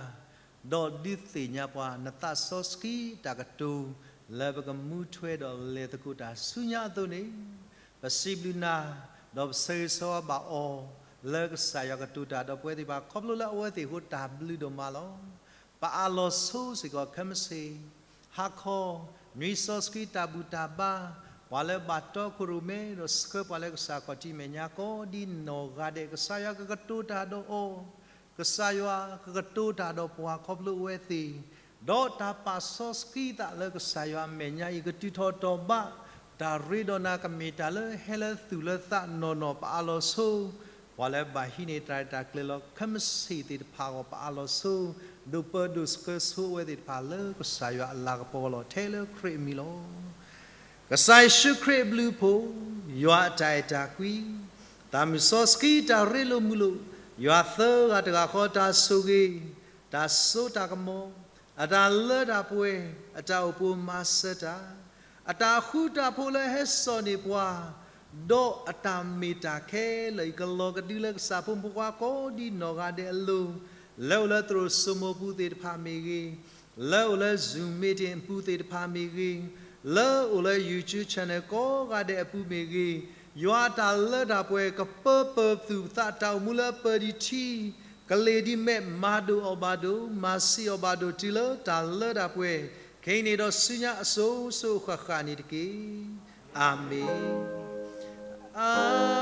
ဒီးဒုးသ့ၣ်ညါပှၤနသးစီဆှံတၢ်ကတိၤ လၢပကမူထွဲဒီးလဲၤသကိးတၢ်ဆူညါအသိးန့ၣ်, ပစံးဘျုးနၤ, ဒီးပဆၢဂ့ၤဆၢဝါဘၣ်အီၤ, လၢကစၢ်ယွၤကတိၤတၢ်ဒီးပဝဲသ့ၣ်တဖၣ် ခီဖျိလၢအဝဲသ့ၣ်အဃိတၢ်ဘျုးဒိၣ်မးလီၤ. ပအးလီၤဆိစ့ၢ်ကီးခဲမုၢ်ဆ့ၣ်, ဟါခီ, နွံစီဆှံတၢ်ဘူၣ်တၢ်ဘါ, ပှၤလၢဘၣ်တီခိၣ်ရိၣ်မဲဒီးဆှၢပှၤလၢကစၢ်ခီၣ်ထံးမဲာ်ညါကိးဒ်နီၢ်ဂၤဒဲး ကစၢ်ယွၤကကတိၤတၢ်ဒီးအီၤ, ကစၢ်ယွၤကကတိၤတၢ်ဒီးပှၤခီဖျိအဝဲသ့ၣ်, ဒီးတၢ်ပာ်စီဆှံသးလၢကစၢ်ယွၤအမဲာ်ညါအံၤ ကတုၤထီၣ်တီၤဘၣ်, တၢ်ရ့ဒီးနၤကမ့ၢ်တၢ်လၢဟဲလၢသူၣ်လၢသးနီၢ်နီၢ် ပအးလီၤဆိ ပှၤလၢဘၣ်ဟံးန့ၢ်တၢ်ရဲၣ်တၢ်ကျဲၤလီၤ ခဲမုၢ်ဆ့ၣ်သ့ၣ်တဖၣ်အဂီၢ် ပအးလီၤဆိ, ဒိးပၢဒိးဆှၢဆိအဝဲသ့ၣ်တဖၣ်လၢကစၢ်ယွၤအလၤကပီၤလီၤ ထဲလၢခရံာ်အမံၤလီၤ. ကစၢ်ယ့ၣ်ၡူးခရံာ်အဘျုးအဖှိၣ်, ယွၤအတၢ်အဲၣ်တၢ်ကွံ, သးမုၢ်စီဆှံတၢ်ရ့လိာ်မုာ်လိာ်, ယွၤသၢဂၤတဂၤဃီတၢ်ဆိၣ်ဂ့ၤ, တၢ်စိတၢ်ကမီၤ, အတၢ်လၢတၢ်ပှဲၤ, အတၢ်အိၣ်ပိၤမၤစၢၤတၢ်, အတၢ်ဃူတၢ်ဖိးလၢဟဲစိာ်န့ၢ်ပှၤ, ဒီးအတၢ်မ့ၢ်တၢ်ခဲလၢာ်အံၤ ကလီၤကဒုလၢကစၢ်ဖိမုၣ်ဖိခွါကိးဒ်နီၢ်ဂၤဒဲးအလိၤ, လၢအိၣ်လၢသရိာ်စိမိၤပူၤသ့ၣ်တဖၣ်မ့ၢ်ဂ့ၤ, လၢအိၣ်လၢ Zoom meeting အပူၤသ့ၣ်တဖၣ်မ့ၢ်ဂ့ၤ, လၢအိၣ်လၢ YouTube channel ကိးဂၤဒဲးအပူၤမ့ၢ်ဂ့ၤ, ယွၤအတၢ်လၢတၢ်ပှဲၤ ကပၢပၢၤပသူၣ်ပသး တၢ်အိၣ်မူလၢအပၢၤဒံးထံ ကလ့ၤဒ်မဲး မၤဒိၣ်အီၤဘၣ်ဒိၣ် မၤဆံးအီၤဘၣ်ဒိၣ် တုၤလၢတၢ်လၢတၢ်ပှဲၤ ခဲအံၤန့ၣ်ဒီးဆူညါအစိၤစိၤအဃၣ်ဃၣ်န့ၣ်တက့ၢ်. အၤမ့ၣ်.